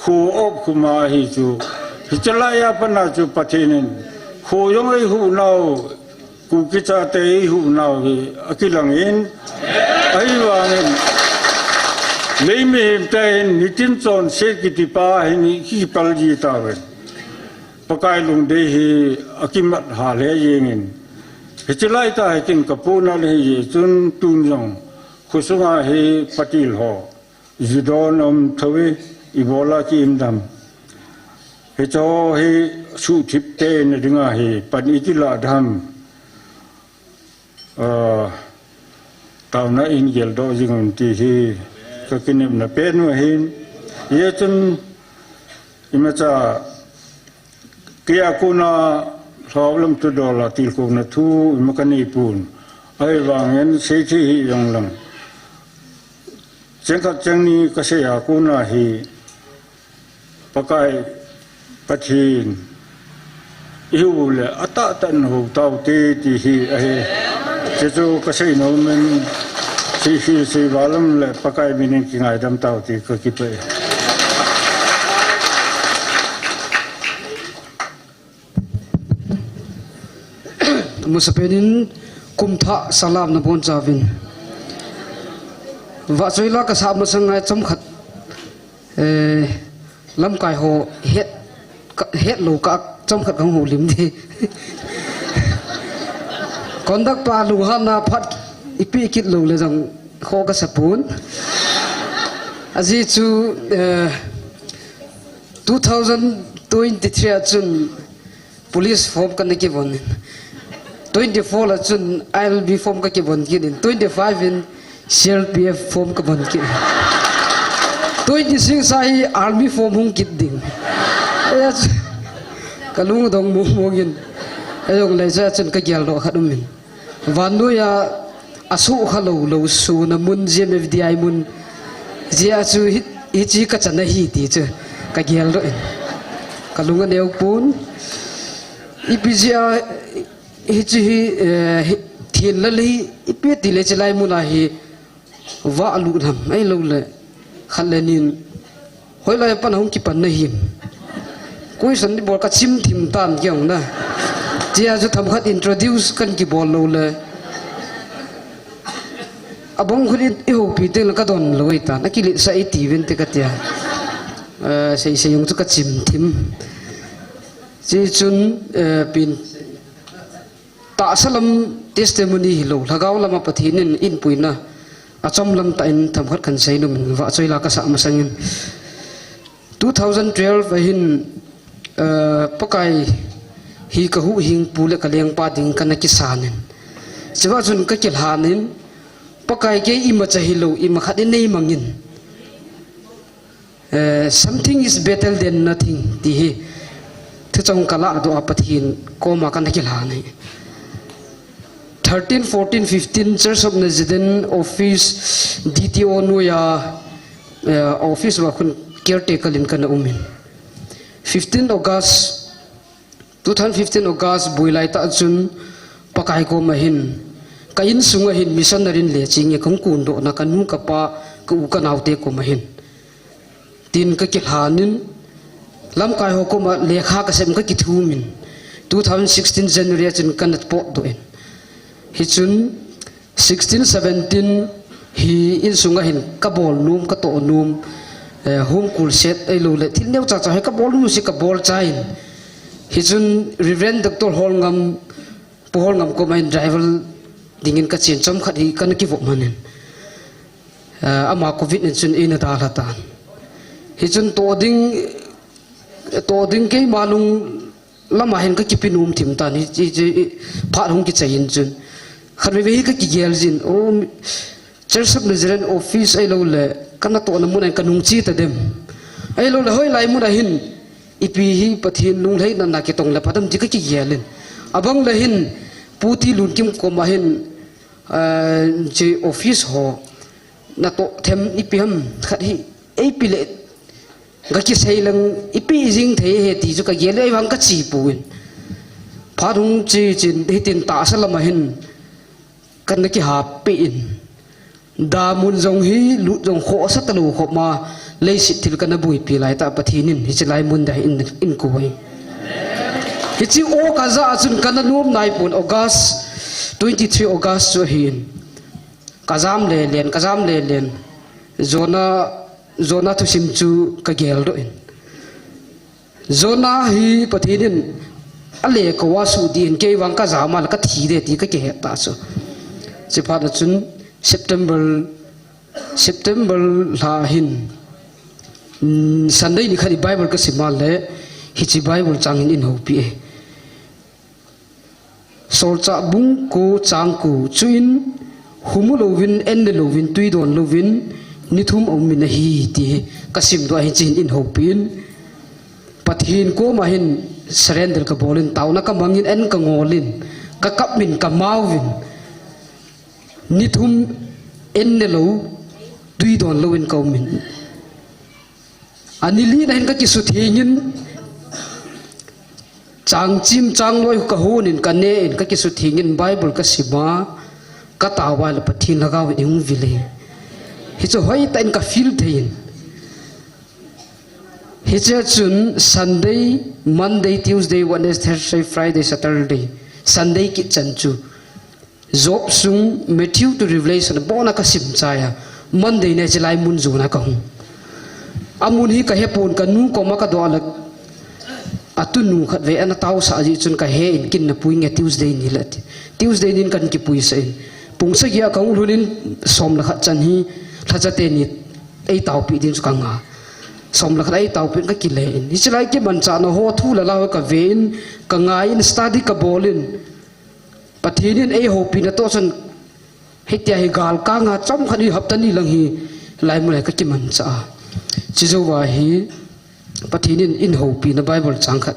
kho opkhum ahi chu, hiche laiya pat a chu Pathen in kho jong eihuh nau, Kuki chate eihuh nau hi akilangin, ahivangin lei mihem te hin nitin chonset kitipa hin ikipal ji tauvin, Pakai lungdei hi akimat hal lheh jengin, hiche laitah hi kin kapohnat le hijeh chun tun jong khosunga hi patil ho judon um thou ve, ibola ki-im dem, hicheho hi suhthip tena dinga hi pan iti lah dem, ah, taona in geldoh jing un ti hi kakinepna pen u ahin. Hijeh chun imacha keija kona lhagao lam thudol a tilkhouna thu ima kaneipon, ahivangin seithei hih jong lang, cheng khat cheng ni kasei a kona hi Pakai Pathen ihiu le atahtah in hou taute ti hi ahi. Hiche chu kasei nomin, sei, sei, seivalam le Pakai minin kingaidam taute, kakipah e. Amasapen in kumthah salam nabonchauvin, vahchoi la kasah masanga chomkhat, eh, lamkai ho het, ka, hetlou kah a chomkhat kahung houlim ding. Conductor pa lunghanna phat ipeh kit lou le jong kho kasapon. Ajeh chu, eh, two thousand twenty-three a chun police form kana kivon in, twenty-four a chun I L B form kakivon kit in, twenty-five in C R P F form kavon kit in, twenty-six a hi army form hung kit ding. Eia chu kalung adong mong mong in, ahijongle chua chun kageldoh khat umin, vannoiya asukha lou lou suna mun, G M F D I mun jeh a chu hi, hiche kachana ahi ti chu kageldoh in, kalung aneopon. Ipi jeh a hiche hi, eh, hi, thenlal hi ipi tile hiche lai muna hi vah alut ham, ahiloule khat le ni in hoilai a pat a hung kipan nahim? Question ibol kachim thim tan keiin na. Chea chu themkhat introduce kan kibol loule, abang khun i, ihoupi tengle kadon lou ahitan, akiletsah iti vinte katia. Eh, sei sei jong chu kachim thim. Chuchun, eh, pen tahsa lam testimony hilou, lhagao lama Pathen in eipuina achom lam tah in themkhat kan seinom in, vahchoi la kasah masangin, two thousand twelve a hin Eh, Pakai hi ka huhhingpu le ka lengpa ding kana kisanin. Chua chun ka kilhanin, Pakai kei imacha hilou, imakhat inei mangin. Eh, something is better than nothing, ti hi. Thuchang ka lahdoh a Pathen koma kana kilhan ahi. Thirteen, fourteen, fifteen, Church of Nazarene office, D T O noiya, eh, office uva khun caretaker in kana umin. Fifteen August, two thousand fifteen August boi laitah chun Pakai koma hin, ka insunga hin missionary in le ching e kong kundohna ka nu ka pa, ka u ka naote koma hin. Tin ka kilhanin, lamkai ho koma lekha ka sem ka kithumin, two thousand sixteen January a chun kana potdoh in. Hichun, sixteen, seventeen hi insunga hin ka bol nom, ka toh nom, eh, home school set ahilou le, thil neo chacha hi ka bol nom si ka bol chain. Hichun Reverend Doctor Holngam, Pu Holngam koma hin driver dingin ka chen chomkhat hi kana kivop manin. Eh, ama covid nin chun eina dalha tan. Hichun toh ding, toh ding keima lung lama hin ka kipe nom thim tan, hi, hi, hi, phat hung kichai in chun. Khatvei vei hi ka kigel jin, o, Church of Nazarene office ahilou le, kana tohna mun a hin ka nung che ta dem. Ahilou le, hoilai mun a hin, ipi hi Pathen lunglhaina na kitong le pha dem ti ka kigel in. Abang le hin, Pu Tilunkim koma hin, eh, che office ho, natoh them ipi ham khat hi, eipe le, ka kisei leng, ipi jing thei ahi ti chu ka gel le, ahivang ka che pon. Phat hung che chen, hitin tahsa lama hin, kana kihappi in. Damun jong hi, lut jong khohsa talou khop ma, leiset thil kana boipi laitah Pathen in, hiche lai mun a hin, eikoi. Hiche o ka ja a chun kana nom nai pon, August, twenty-three August chu ahin. Ka jam le len, ka jam le len. Jonah, Jonah thusim chu ka geldoh in. Jonah hi Pathen in ale kou a suh ding in, kei vang ka jam a le ka thi de ti ka kihet ta chu. Chuphat a chun September, September lha hin, mm, Sunday ni khat hi Bible ka sim a le, hiche Bible chang hin eihoupi e. Solchah bung ko chang ko, chuin humu louvin, en ne louvin, tui don louvin, ni thum aumin ahi, ti hi ka simdoh a hiche hin eihoupi in. Pathen koma hin surrender ka bol in, taona ka mang in, en ka ngol in, ka kap in, ka mao in, ni thum en ne lou, tui don louvin ka um in. Ani li na hin ka kisutheng in, chang chim chang loi ka hon in, ka ne in, ka kisutheng in, Bible ka sim a, ka tao a le Pathen Lhagao in eihung vil e. Hichu hoitah in ka feel thei in. Hiche chun Sunday, Monday, Tuesday, Wednesday, Thursday, Friday, Saturday, Sunday kit chan chu Job sung, Matthew to Revelation, abon a ka sim chai a. Monday ni a hiche lai mun jon a ka hung. Amun hi ka hepon, ka nu koma ka doh le. Atunu khatvei ana taosah jeh chun ka he in, kin na pui nge Tuesday ni le ti. Tuesday nin kan kipuisah in. Pung sagi a ka hung lhun in, som le khat chan hi, lhacha teni eitaopi ding chu ka nga. Som le khat eitaopi in ka kile in. Hiche lai kimanchahna ho thu le la ho ka ve in, ka ngai in, study ka bol in. Pathen in eihoupina toh chun, hitia hi galkang a chomkhat hi hapta ni lang hi lai mun a ka kimanchah a. Chujouva hi Pathen in eihoupi na Bible chang khat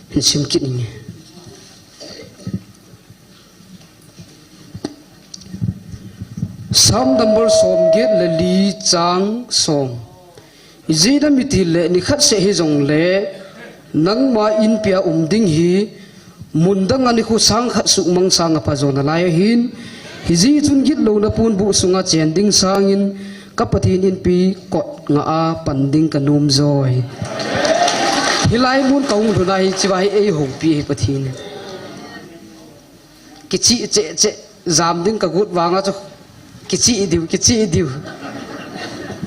hin sim kit inge. Psalm number som get le li chang som. Ijeh inem itile nikhat seh hijongle, nangma inpi a um ding hi, mun dang a nikho sang khat suhmang sang a pha jo nalai ahin, hijeh chun gitlouna ponbuh sunga chen ding sangin, ka Pathen inpi kot nga a pan ding ka nom joi. Hilai mun ka hung lhun a hi, hichea hi eihoupi hi Pathen in. Kichih cheh cheh, jam ding ka got vang a chu, kichih diu, kichih diu.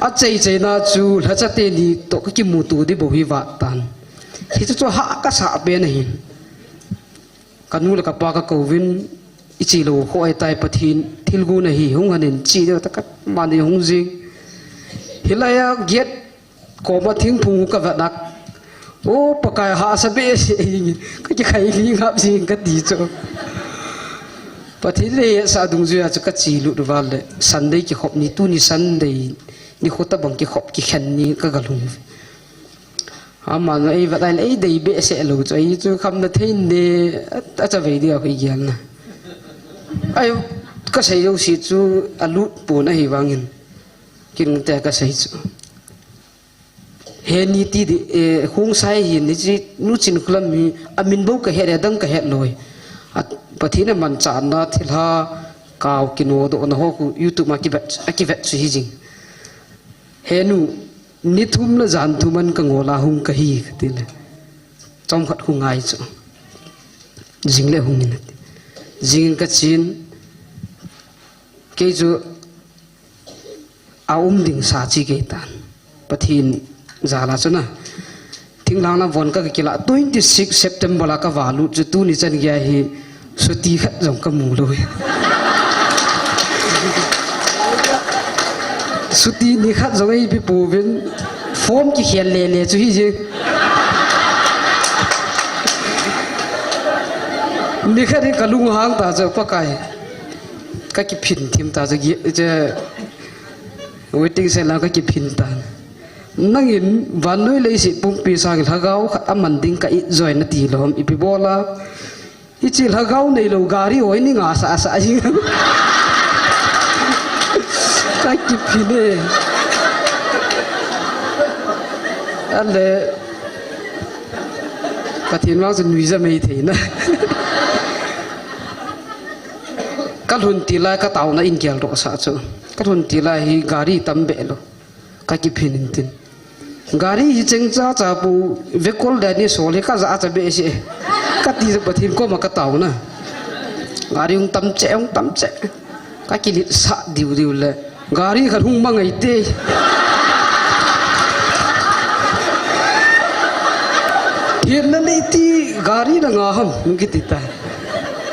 Achei cheina chu, lhacha teni toh ka kimuto ding bou hi vat tan. Hichu chu hah ka sah pen ahin. Ka nu le ka pa ka kouvin, iche lou kho ahitai Pathen, thil gon ahi, hung hen in che diu ta ka mani hung jing. Hilai a gate koma thingphung ka vet a, O Pakai, hahsa behseh jeng, kakikhai lhing hap jeng kati chu. Pathen le hahsa dungjuiya chu kache lut uva le, Sunday kikhop ni, tuni Sunday nikho tobang kikhop kikhen ni kagalhung. Aman eivet a le eidei behseh lou chu, ei chu khamna thei ne, a, achavei dia hoi gelna. Ai, kasei jouse chu alut pon ahivangin, kinungte kasei chu. Heni ti di, eh, Khongsai hin, hiche Nu Chinkholam hi, amin bou kahet e, adang kahet lou e. A, Pathen in amanchahna thilha, kao kinodohna ho khu YouTube ma kivet, akivet chu hijing. Henu, ni thum le jan thum a kangol a hung kahi kati le. Chomkhat khu ngai chu. Jing le hung in ati. Jing in kachen, kei chu aum ding sa che kei tan. Pathen jal a chu na. Thinglhang lam von ka, kakila, twenty six September a kavalut chu tuni chan geiya hi chutti khat jong kamu lou e. Chutti nikhat jong eipe pouvin, form kikhel lele chu hijeng. Nikhat hi kalunghang ta chu Pakai. Kakiphin thim ta chu, waiting shed lang kakiphin tan. Nangin vannoi leiset pumpi sangin lhagao khat aman ding ka it joi nati lou ham, ipi bol a. Hiche lhagao neilou gari hoi ni nga sa sa jing. Kakiphin e. Ale, Pathen vang chu nuija mei thei na. Kalhun til lai kataona in geldoh sa chu. Kalhun til lai hi gari tam be lou. Kakiphin in tin. Gari hi cheng cha cha pu, vekol dan ni sol hi kaja cha behseh. Kati chu Pathen koma kataona. Gari hung tam cheh, hung tam cheh. Kakilit sa diu diu le. Gari khat hung mang ei te. Hin na nei ti gari na nga ham, hung kiti ta.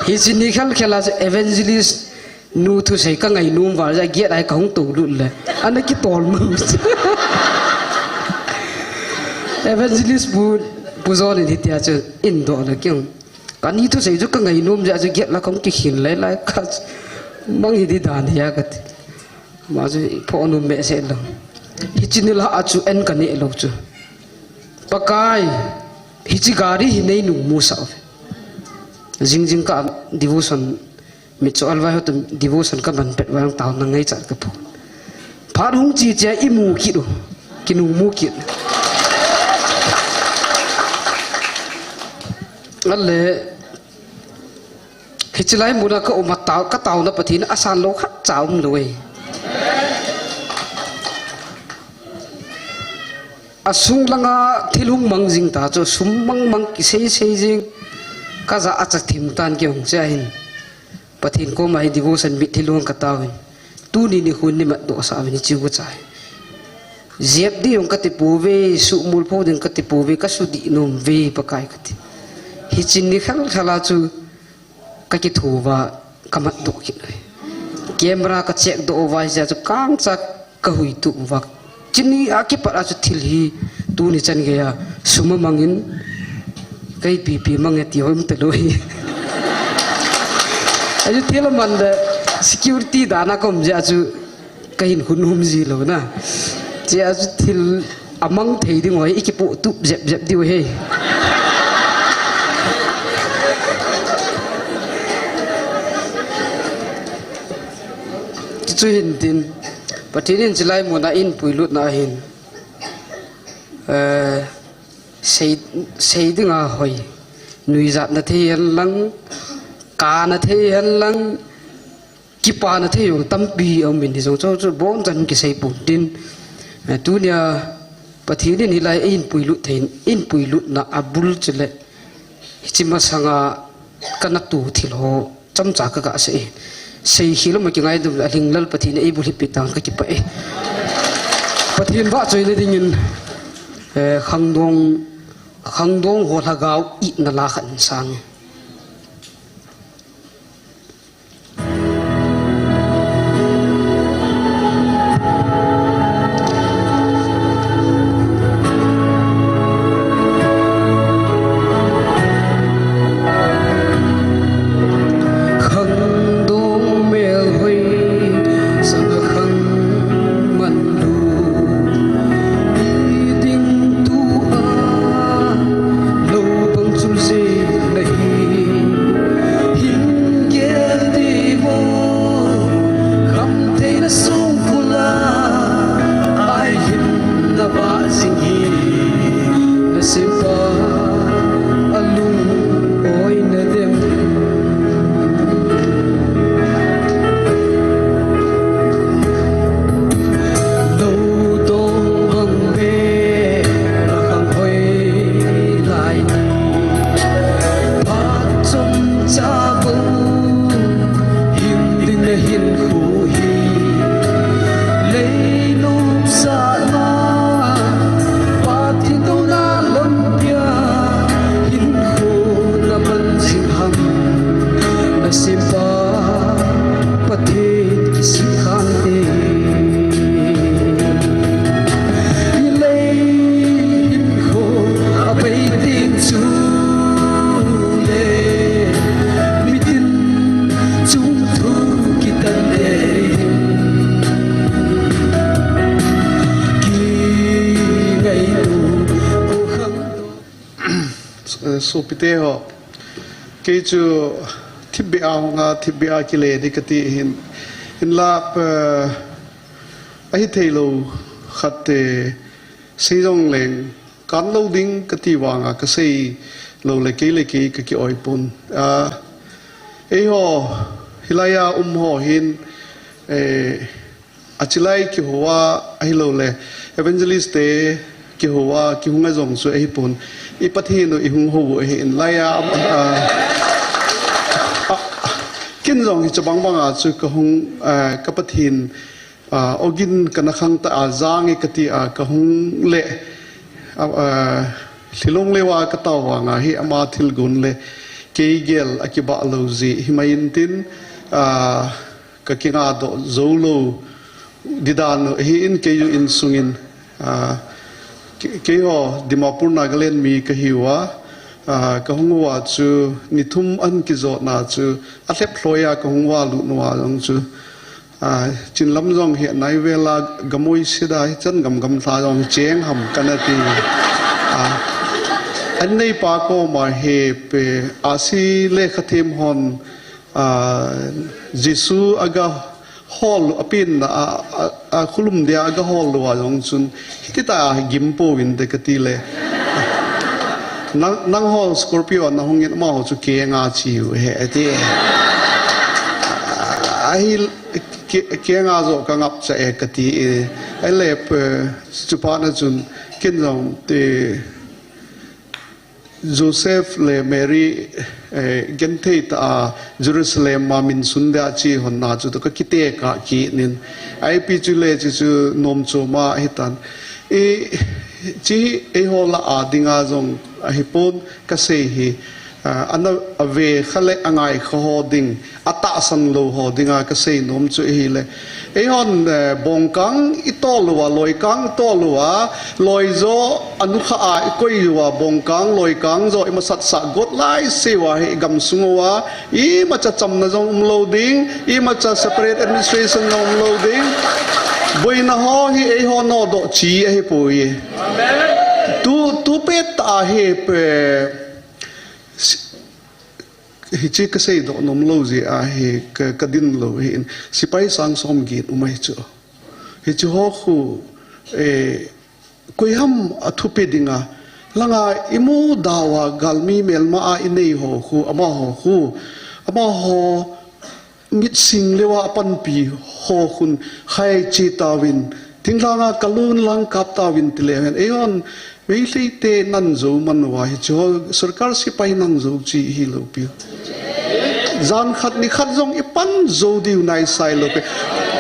Hiche ni khel khel a evangelist nu thusei ka ngainom val jeh a gate a kahung tou lut le. Ana kitol mang. Evangelist pu, Pu John in hitia chu in doh le keng. Kani thusei chu ka ngainom jeh a chu gate la kahung kikhin lai lai ka mang hi di dan hi a kati. Ama chu iphoh nom behseh lou. Hiche nilhah a chu an kaneh lou chu. Pakai, hiche gari hi neinung musah uve. Jing jing ka devotion, mitcho alvai ho toh devotion kaman pet vang taona ngaichat kapo. Phat hung che che a imu kit u. Kinung mu kit. Ale, hiche lai muna ka um a tao, kataona Pathen asan lou khat cha um lou e. Asung langa thil hung mang jing ta chu, sum mang mang kisei sei jing. Kaja acha thim tan kei hung che ahin. Pathen koma hi devotion mitlhi lung kataovin. Tuni nikhon neimatdoh sah uvin hiche gucha hi. Jep ding jong kati pouve, sumil pho ding kati pouve, kasudih nom uve Pakai kati. Hiche ni khel khel a chu kakitho uva, kamatdoh kit uve. Camera ka check doh uva, hiche a chu kangcha kahui tup uva. Chuni a kipat a chu thil hi tuni chan geiya sum amangin ka ipi ipi mang e ti hoi um talou hi. Achu thil aman le security dan a ka um jeh a chu kahin hun hum ji lou na. Chea chu thil amang thei ding hoi, ikipoh tup jep jep diu hi. Chuchu hin tin, Pathen in chulai muna eipuilutna ahin, eh, sei, sei dinga hoi, nuijatna thei hen lang, kana thei hen lang, kipana thei jong tampi aum in, hijong chu, chu bon chan kisei pon tin, eh, tunia Pathen in hilai eipuilut thei, eipuilutna abul chule, hiche masanga kana tu thil ho, chomcha ka, kasei. Seikhel um a kingaidam le, alhinglel Pathen in eibulhit peh tan kakipah e. Pathen vahchoina dingin, eh, khangdong, khangdong ho lhagao itna la khat in sang e. Sopite ho, kei chu thipbeh a hung a, thipbeh a kile di kati hin, hinla, eh, ahi theilou khat, eh, sei jongleng, kan lou ding kati vanga kasei lou le kei le kei ka ki-oi pon. Ah, eiho, hilai a um ho hin, eh, achilai kihou a, ahilou le, evangelist te kihou a, kihung a jong chu ahi pon. I Pathen u i hung hou u ahi in lai a, a, a, ken jong hiche bang bang a chu ka hung, a, ka Pathen, a, ogin kana khang ta a, jang e kati a, ka hung le, a, a, lhilong leuva ka tao vanga hi ama thilgon le kei gel a kibah lou ji hi mai in tin, a, ka kinga doh jou lou di dan u ahi in kei u insung in, a, ke-, keiho Dimapur Nagaland mi ka hi uva, a, ka hung uva chu ni thum an kijot na chu a lhep lhoi a ka hung uva lut uva jong chu, a, chin lam jong hi nai vel a gamoi sida hi chan gam gam lha jong hi cheng ham kana ti. A, an nei pa koma hi pe a si le kha them hon, a, Jesu aga hol, a pen na, a, a, a khulum dia aga hol lou a jong chun, hiti ta a gim pouvin te kati le. Nang, nangho Scorpio na hung in amaho chu kenga chi u he, ati. Ahi ke-, kenga jo ka ngap cha e kati e. Ai le pe, chupa na chun, ken jong te, Joseph le Mary, eh, genthei ta a Jerusalem ma min sun dia chi hon na chu to ka kite ka ki nin. Ai pi chu le chi chu nom chu ma hi tan. I chi eiho la a dinga jong ahi pon ka sei hi, ah, ana ave kha le angai kha ho ding. A tahsan lou ho dinga ka sei nom chu ahile. Eihon, eh, bongkang i tol uva, loikang i tol uva, loijo a nukha a i koi uva, bongkang, loikang jo i masat sah got lai seuva hi i gamsung uva, imacha chamna jong um lou ding, imacha separate administration jong um lou ding. Boina ho hi eiho nodoh chi ahi poi. Tu, tu pet ta ahi pe. Hiche ka seidoh nom lou jeh a hi ka, ka din lou hi in, sipai sang som get um ahi chu. Hiche ho khu, eh, koiham a thupi dinga, langa i mu dauva galmi melma a i nei ho khu, amaho khu, amaho mit sing leuva a panpi ho khun khai chi tauvin, thinglhanga kalun lang kap tauvin ti leu hen. Eihon, Meitei te nan jou man uva, hiche ho sorkar sipai nan jou chi hi lou piu. Jan khat ni khat jong i pan jou diu nai sai lou pi.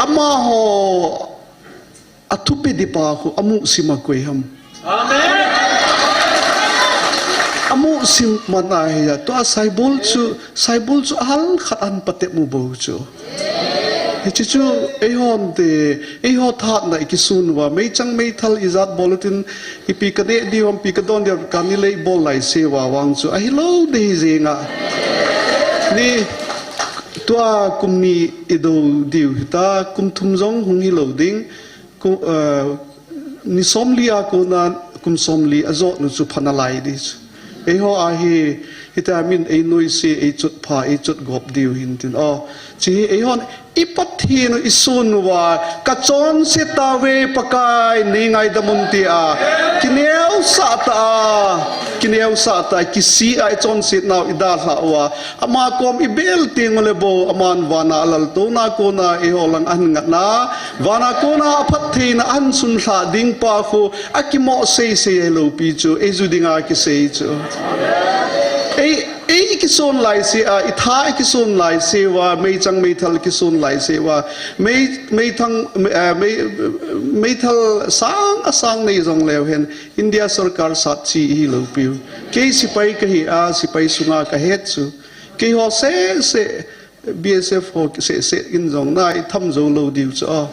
Amaho a thupi di pa khu, amu sim a koi ham. Amen. Amu sim man ahi a, tua saibol chu, saibol chu ahal khat an patep mu bou chu. Hiche chu, eihon te, eiho thahatna i kisun uva, meichang meithal ijat bol utin, ipi ka neh diu ham, ipi ka don diu ham, kani le i bol lai seuva vang chu, ahi lou ding hi jeng a. Ni, tua kum ni i do diu hita, kum thum jong hung hi lou ding, kum, eh, ni somli a kona, kum somli a jot nu chu pha nalai di chu. Eiho a hi, hita min ei noise, ei chot pha, ei chot gop diu hin tin. O, chi hi eihon, i Pathen u i sun uva, ka chonset tauve Pakai, nei ngaidam un tia, kineosah ta a, kineosah ta a, kisih a i chonset nau i dalhah uva, ama kom i bel teng ule bou, aman vana a laltouna kona eiho lang ahin ngatna, vana kona a phattheina ahin sunlhah ding pa khu, a kimoh seisei ahi lou pi chu, ei ju dinga kisei chu. Ei, ei i kison lai se a, i tha i kison lai seuva, meichang meithal kison lai seuva, mei, meithang, mei, eh, mei, meithal sang a sang nei jong leu hen, India sorkar sat chi hi lou piu. Kei sipai ka hi a, sipai sunga ka het chu. Keiho sese, B S F ho sese in jong na i tham jou lou diu chu a.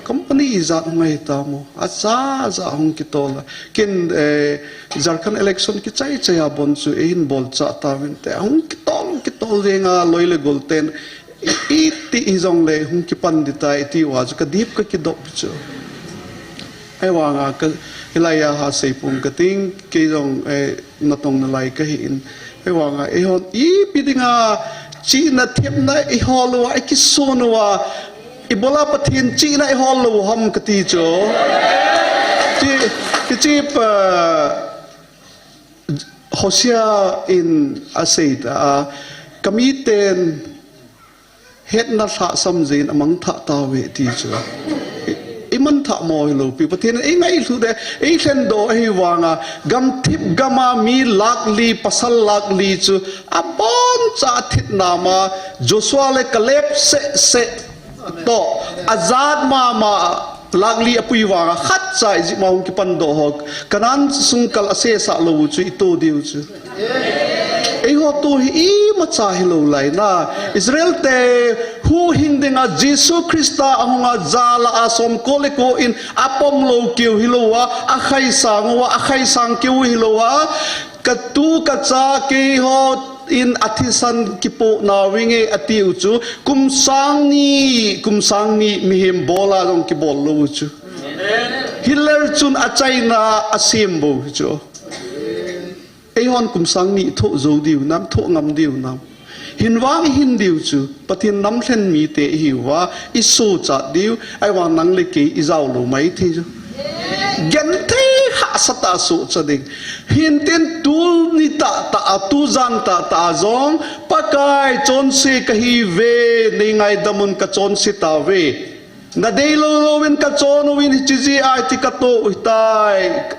Company ijat hung ahi tam o. Acha, acha hung kitol a. Ken, eh, Jharkhand election kichai chai a bon chu eihin bol cha tauvin te. Hung kitol, kitol jeng a loi le gol ten. I, iti hi jong le hung kipan di tai ti uva chu ka dip ka kidop chu. Ahivanga ka, hilai a ha seipong ka ting, kei jong, eh, natong nalai ka hi in. Ahivanga, eihon ipi dinga, chihna themna ihol uva, ikisun uva, ibola Pathen chihna ihol lou ham kati chu. Chi, kichi pa, Hosea in asei ta, a, ka miten hetna lhahsam jeh in amangthah tauve ti chu. I, imangthah mo hilou pi. Pathen in eingailhu de, eilhendoh ahivanga, gamthip gama mi lakh li, pasal lakh li chu, aboncha thitna ma, Joshua le Caleb seh seh toh, ajat mama, lakh li apui vanga, khatcha Egypt ma hung kipandoh ho, Canaan sung kal asesa lou chu, ito diu chu. Eiho tu hi imacha hilou lai na. Israel te huhhing dinga Jesu Christa ahunga jala a som ko le ko in apom lou keu hilou a, akhaisang uva, akhaisang keu hilou a, ka tu ka cha keiho in athisan kipoh nauvinge atiu chu, kum sang ni, kum sang ni mihem bola jong kibol lou chu. Hitler chun achaina asem bou chu. Eihon kum sang ni thoh jou diu nam, thoh ngam diu nam. Hin vang hin diu chu, Pathen nam lhen mite ihiuva, isochat diu, ahivang nang le kei ijao lou maithei chu. Genthei hahsa tah a sohcha ding. Hintin tuni tahtah a, tujan tahtah a jong, Pakai chonse kahiuve, nei ngaidam un kachonse tauve. Nadei lou louvin kachon uvin hiche jeh a hiti katoh u hitai.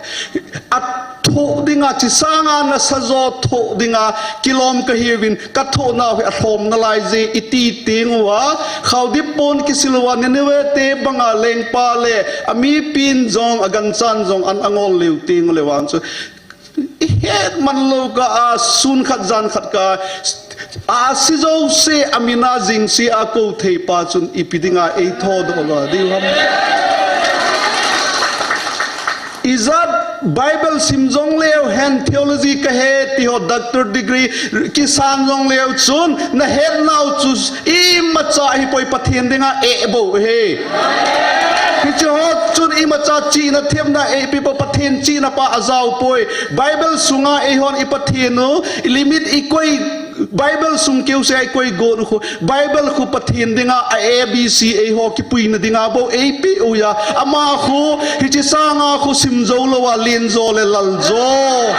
Athoh dinga, hiche sanga nasajo thoh dinga, kilom kahiuvin, kathoh nau hi alhom nalai je iti teng uva, khaodip pon kisil uva, Nineveh te banga lengpa le, amipin jong, aganchan jong, an angol leu teng uleh vang chu. Ihet man lou kah a, sun khat jan khat kah a, asi jouse, amin a jingse a kou thei pa chun ipi dinga eithodoh lou diu ham. Ijat Bible sim jong leu hen theology kahe ti ho doctor degree kisan jong leu chun nahet nau chu imacha hipoi Pathen dinga eh bou ahi. Hiche ho chun imacha chihna themna eh pi po Pathen chihna pa ajao poi. Bible sunga eihon i Pathen u, i limit i koi Bible sung keusea i koi got u khu, Bible khu Pathen dinga a A B C eiho kipuina dinga bou eipeh u ahi. Ama khu, hiche sanga khu sim jou lou a, len jo le lal jo.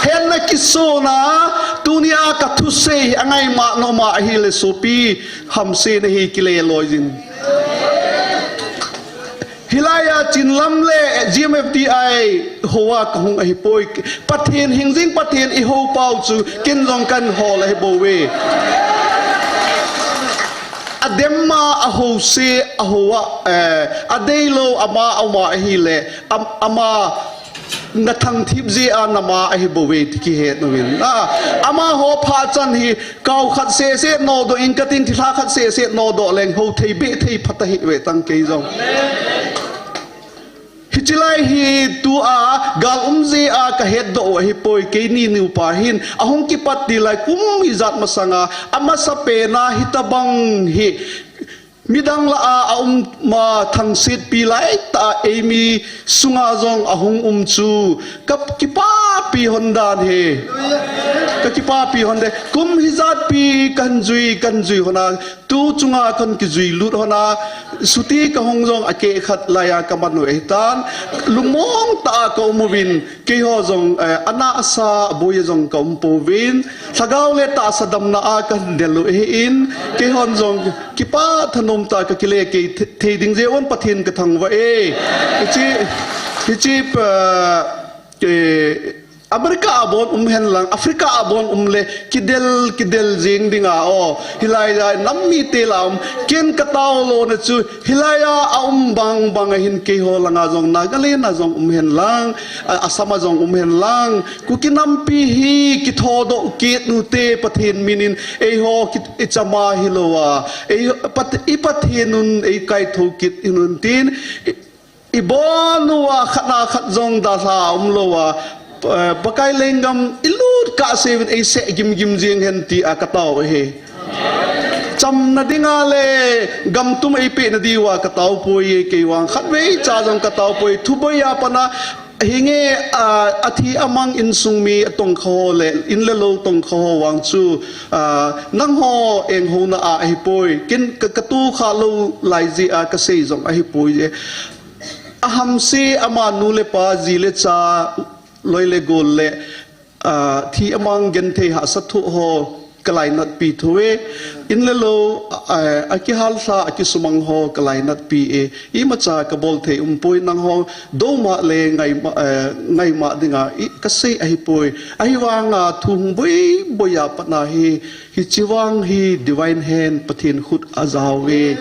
Henna kisona, tunia kathusei hi angaima noma ahile sopi, hamse nahi kile loi jin. Hilai a Chinlam le G M F D I hoa kahung ahipoi. Pathen hingjing Pathen ihou pau chu ken jong kahin hol ahi bouve. Adem ma ahouse ahoa, eh, adeilou ama ama ahile, am-, ama nathangthip jeh a nama ahi bouve ti kihet uvin. Ah, amaho phachan hi kau khat seh seh nodoh in katin thilha khat seh seh nodoh leng hou thei beh thei phat ahi ve tang kei jong. Hiche lai hi tua gal um jeh a kahetdoh u ahipoi keini nupa hin ahung kipat ti lai kum ijat masanga amasa pena hitabang hi Midang lah a, a um ma thangsetpi laitah a eimi sunga jong ahung um chu ka kipapi hon dan ahi. Ka kipapi hon de. Kum hijatpi kahin jui, kahin jui hon a, tu chunga kahin kijui lut hon a, suti kahung jong akeh khat laiya kaman u ahitan. Lungmong tah a ka um uvin, keiho jong, eh, ana asa boi a jong ka um pouvin, lhagao le tahsa damna a kahin del u ahin, keihon jong kipa thanom tah a ka kile kei the-, thei ding jeh un Pathen ka thangvah e. Hiche, hiche pa, eh, America a bon um hen lang, Africa a bon um le, kidel, kidel jing ding a, o, hilai a nam mite lah a um, ken ka taolona chu, hilai a, a um bang bang a hin keiho langa jong, Nagaland a jong um hen lang, a, Assam a jong um hen lang, Kuki nampi hi kithodoh kit un te Pathen min in eiho ki, i chama hilou a, ei Pat-, i Pathen un eikaithou kit un tin, i, i bon uva khat na khat jong dalha umlou a, eh, Pakai lenggam i lut kah seuvin eiseh gimgim jing hen ti a ka tao ahi. Chamna dinga le gamtum eipeh nadiuva kataopoi, kei vang khatvei cha jong kataopoi, thuboi a pat a hinge, a, athi amang insung mi atongkha ho le, in le lou tongkha ho vang chu, a, nangho enghouna a ahipoi, kin ka, katohkha lou lai jeh a kasei jong ahipoi e. Ahamse ama nu le pa, ji le cha, loi le gol le, a, thi amang genthei hahsat thoh ho kalainatpi thou e. In le lou, a, akihal lha, akisumang ho kalainatpi e. Imacha kabol thei umpoi, nangho douma le ngaima, a, ngaima dinga i, kasei ahipoi. Ahivanga thu hung boi boi a pat a hi, hiche vang hi divine hand, Pathen khut ajao e.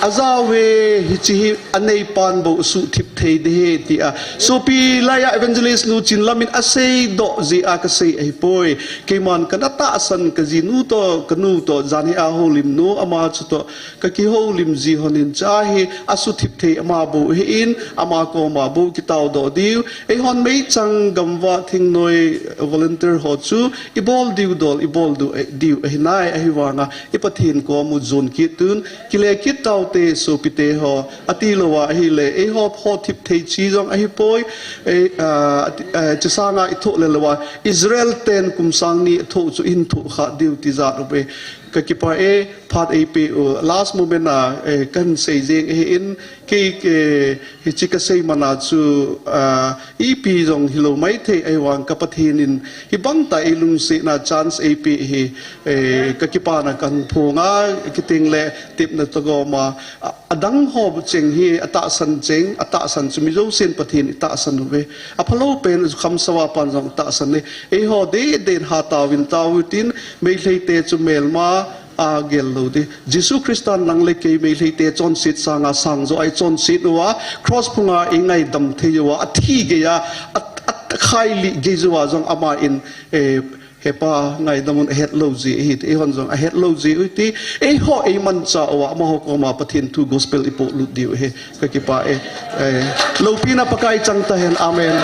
Ajao e, hiche hi aneipan bou suhthip thei ding ahi tia. Sopi, laiya evangelist nu Chinlam in aseidoh jeh a kasei ahipoi. Keiman kana tahsan, kajinu toh, kanu toh, jan hi a houlim nu, ama chu toh kakihoulim ji lhon in, cha hi asuhthip thei ama bou ahin, ama koma bou kitaodoh diu. Eihon meichang gamvah thingnoi volunteer ho chu ibol diu dol, ibol diu, diu ahinai, ahivanga i Pathen kom u jon kit un, kile kit taute sopite ho, atilouva ahile, eiho phothip thei chi jong ahipoi, e, a, ati, a, chusanga ithoh le louva, Israel ten kum sang ni athoh chu ihin thoh kha diu tijat uve. Kakipah e, phat eipeh u, last moment a, e, kahin sei jeng ahin, kei, e, hiche kasei man a chu, a, ipi jong hilou maithei, ahivang ka Pathen in hibang tah a eilungsetna chance eipeh hi, e, kakipana kahin phong a, kiti le tepna toh gom a, a, adang ho cheng hi atahsan cheng, atahsan chu mi jousen Pathen itahsan uve. Aphalou pen Khamsava pan jong tahsan e. Eiho deden ha taovin, taovin tin, Meitei te chu melma a gel lou ding. Jesu Christan nang le kei Meitei te chonset sanga sang joh a ichonset uva, cross phunga eingaidam thei uva, athi geiya, a, akhailih gei jouva jong ama in, e, He Pa, ngaidam un, ahet lou ji ahi ti, eihon jong ahet lou ji u ti, eiho eimanchah uva, amaho koma Pathen thu gospel ipohlut diu ahi, kakipah e. E, loupina Pakai chang tahen, amen.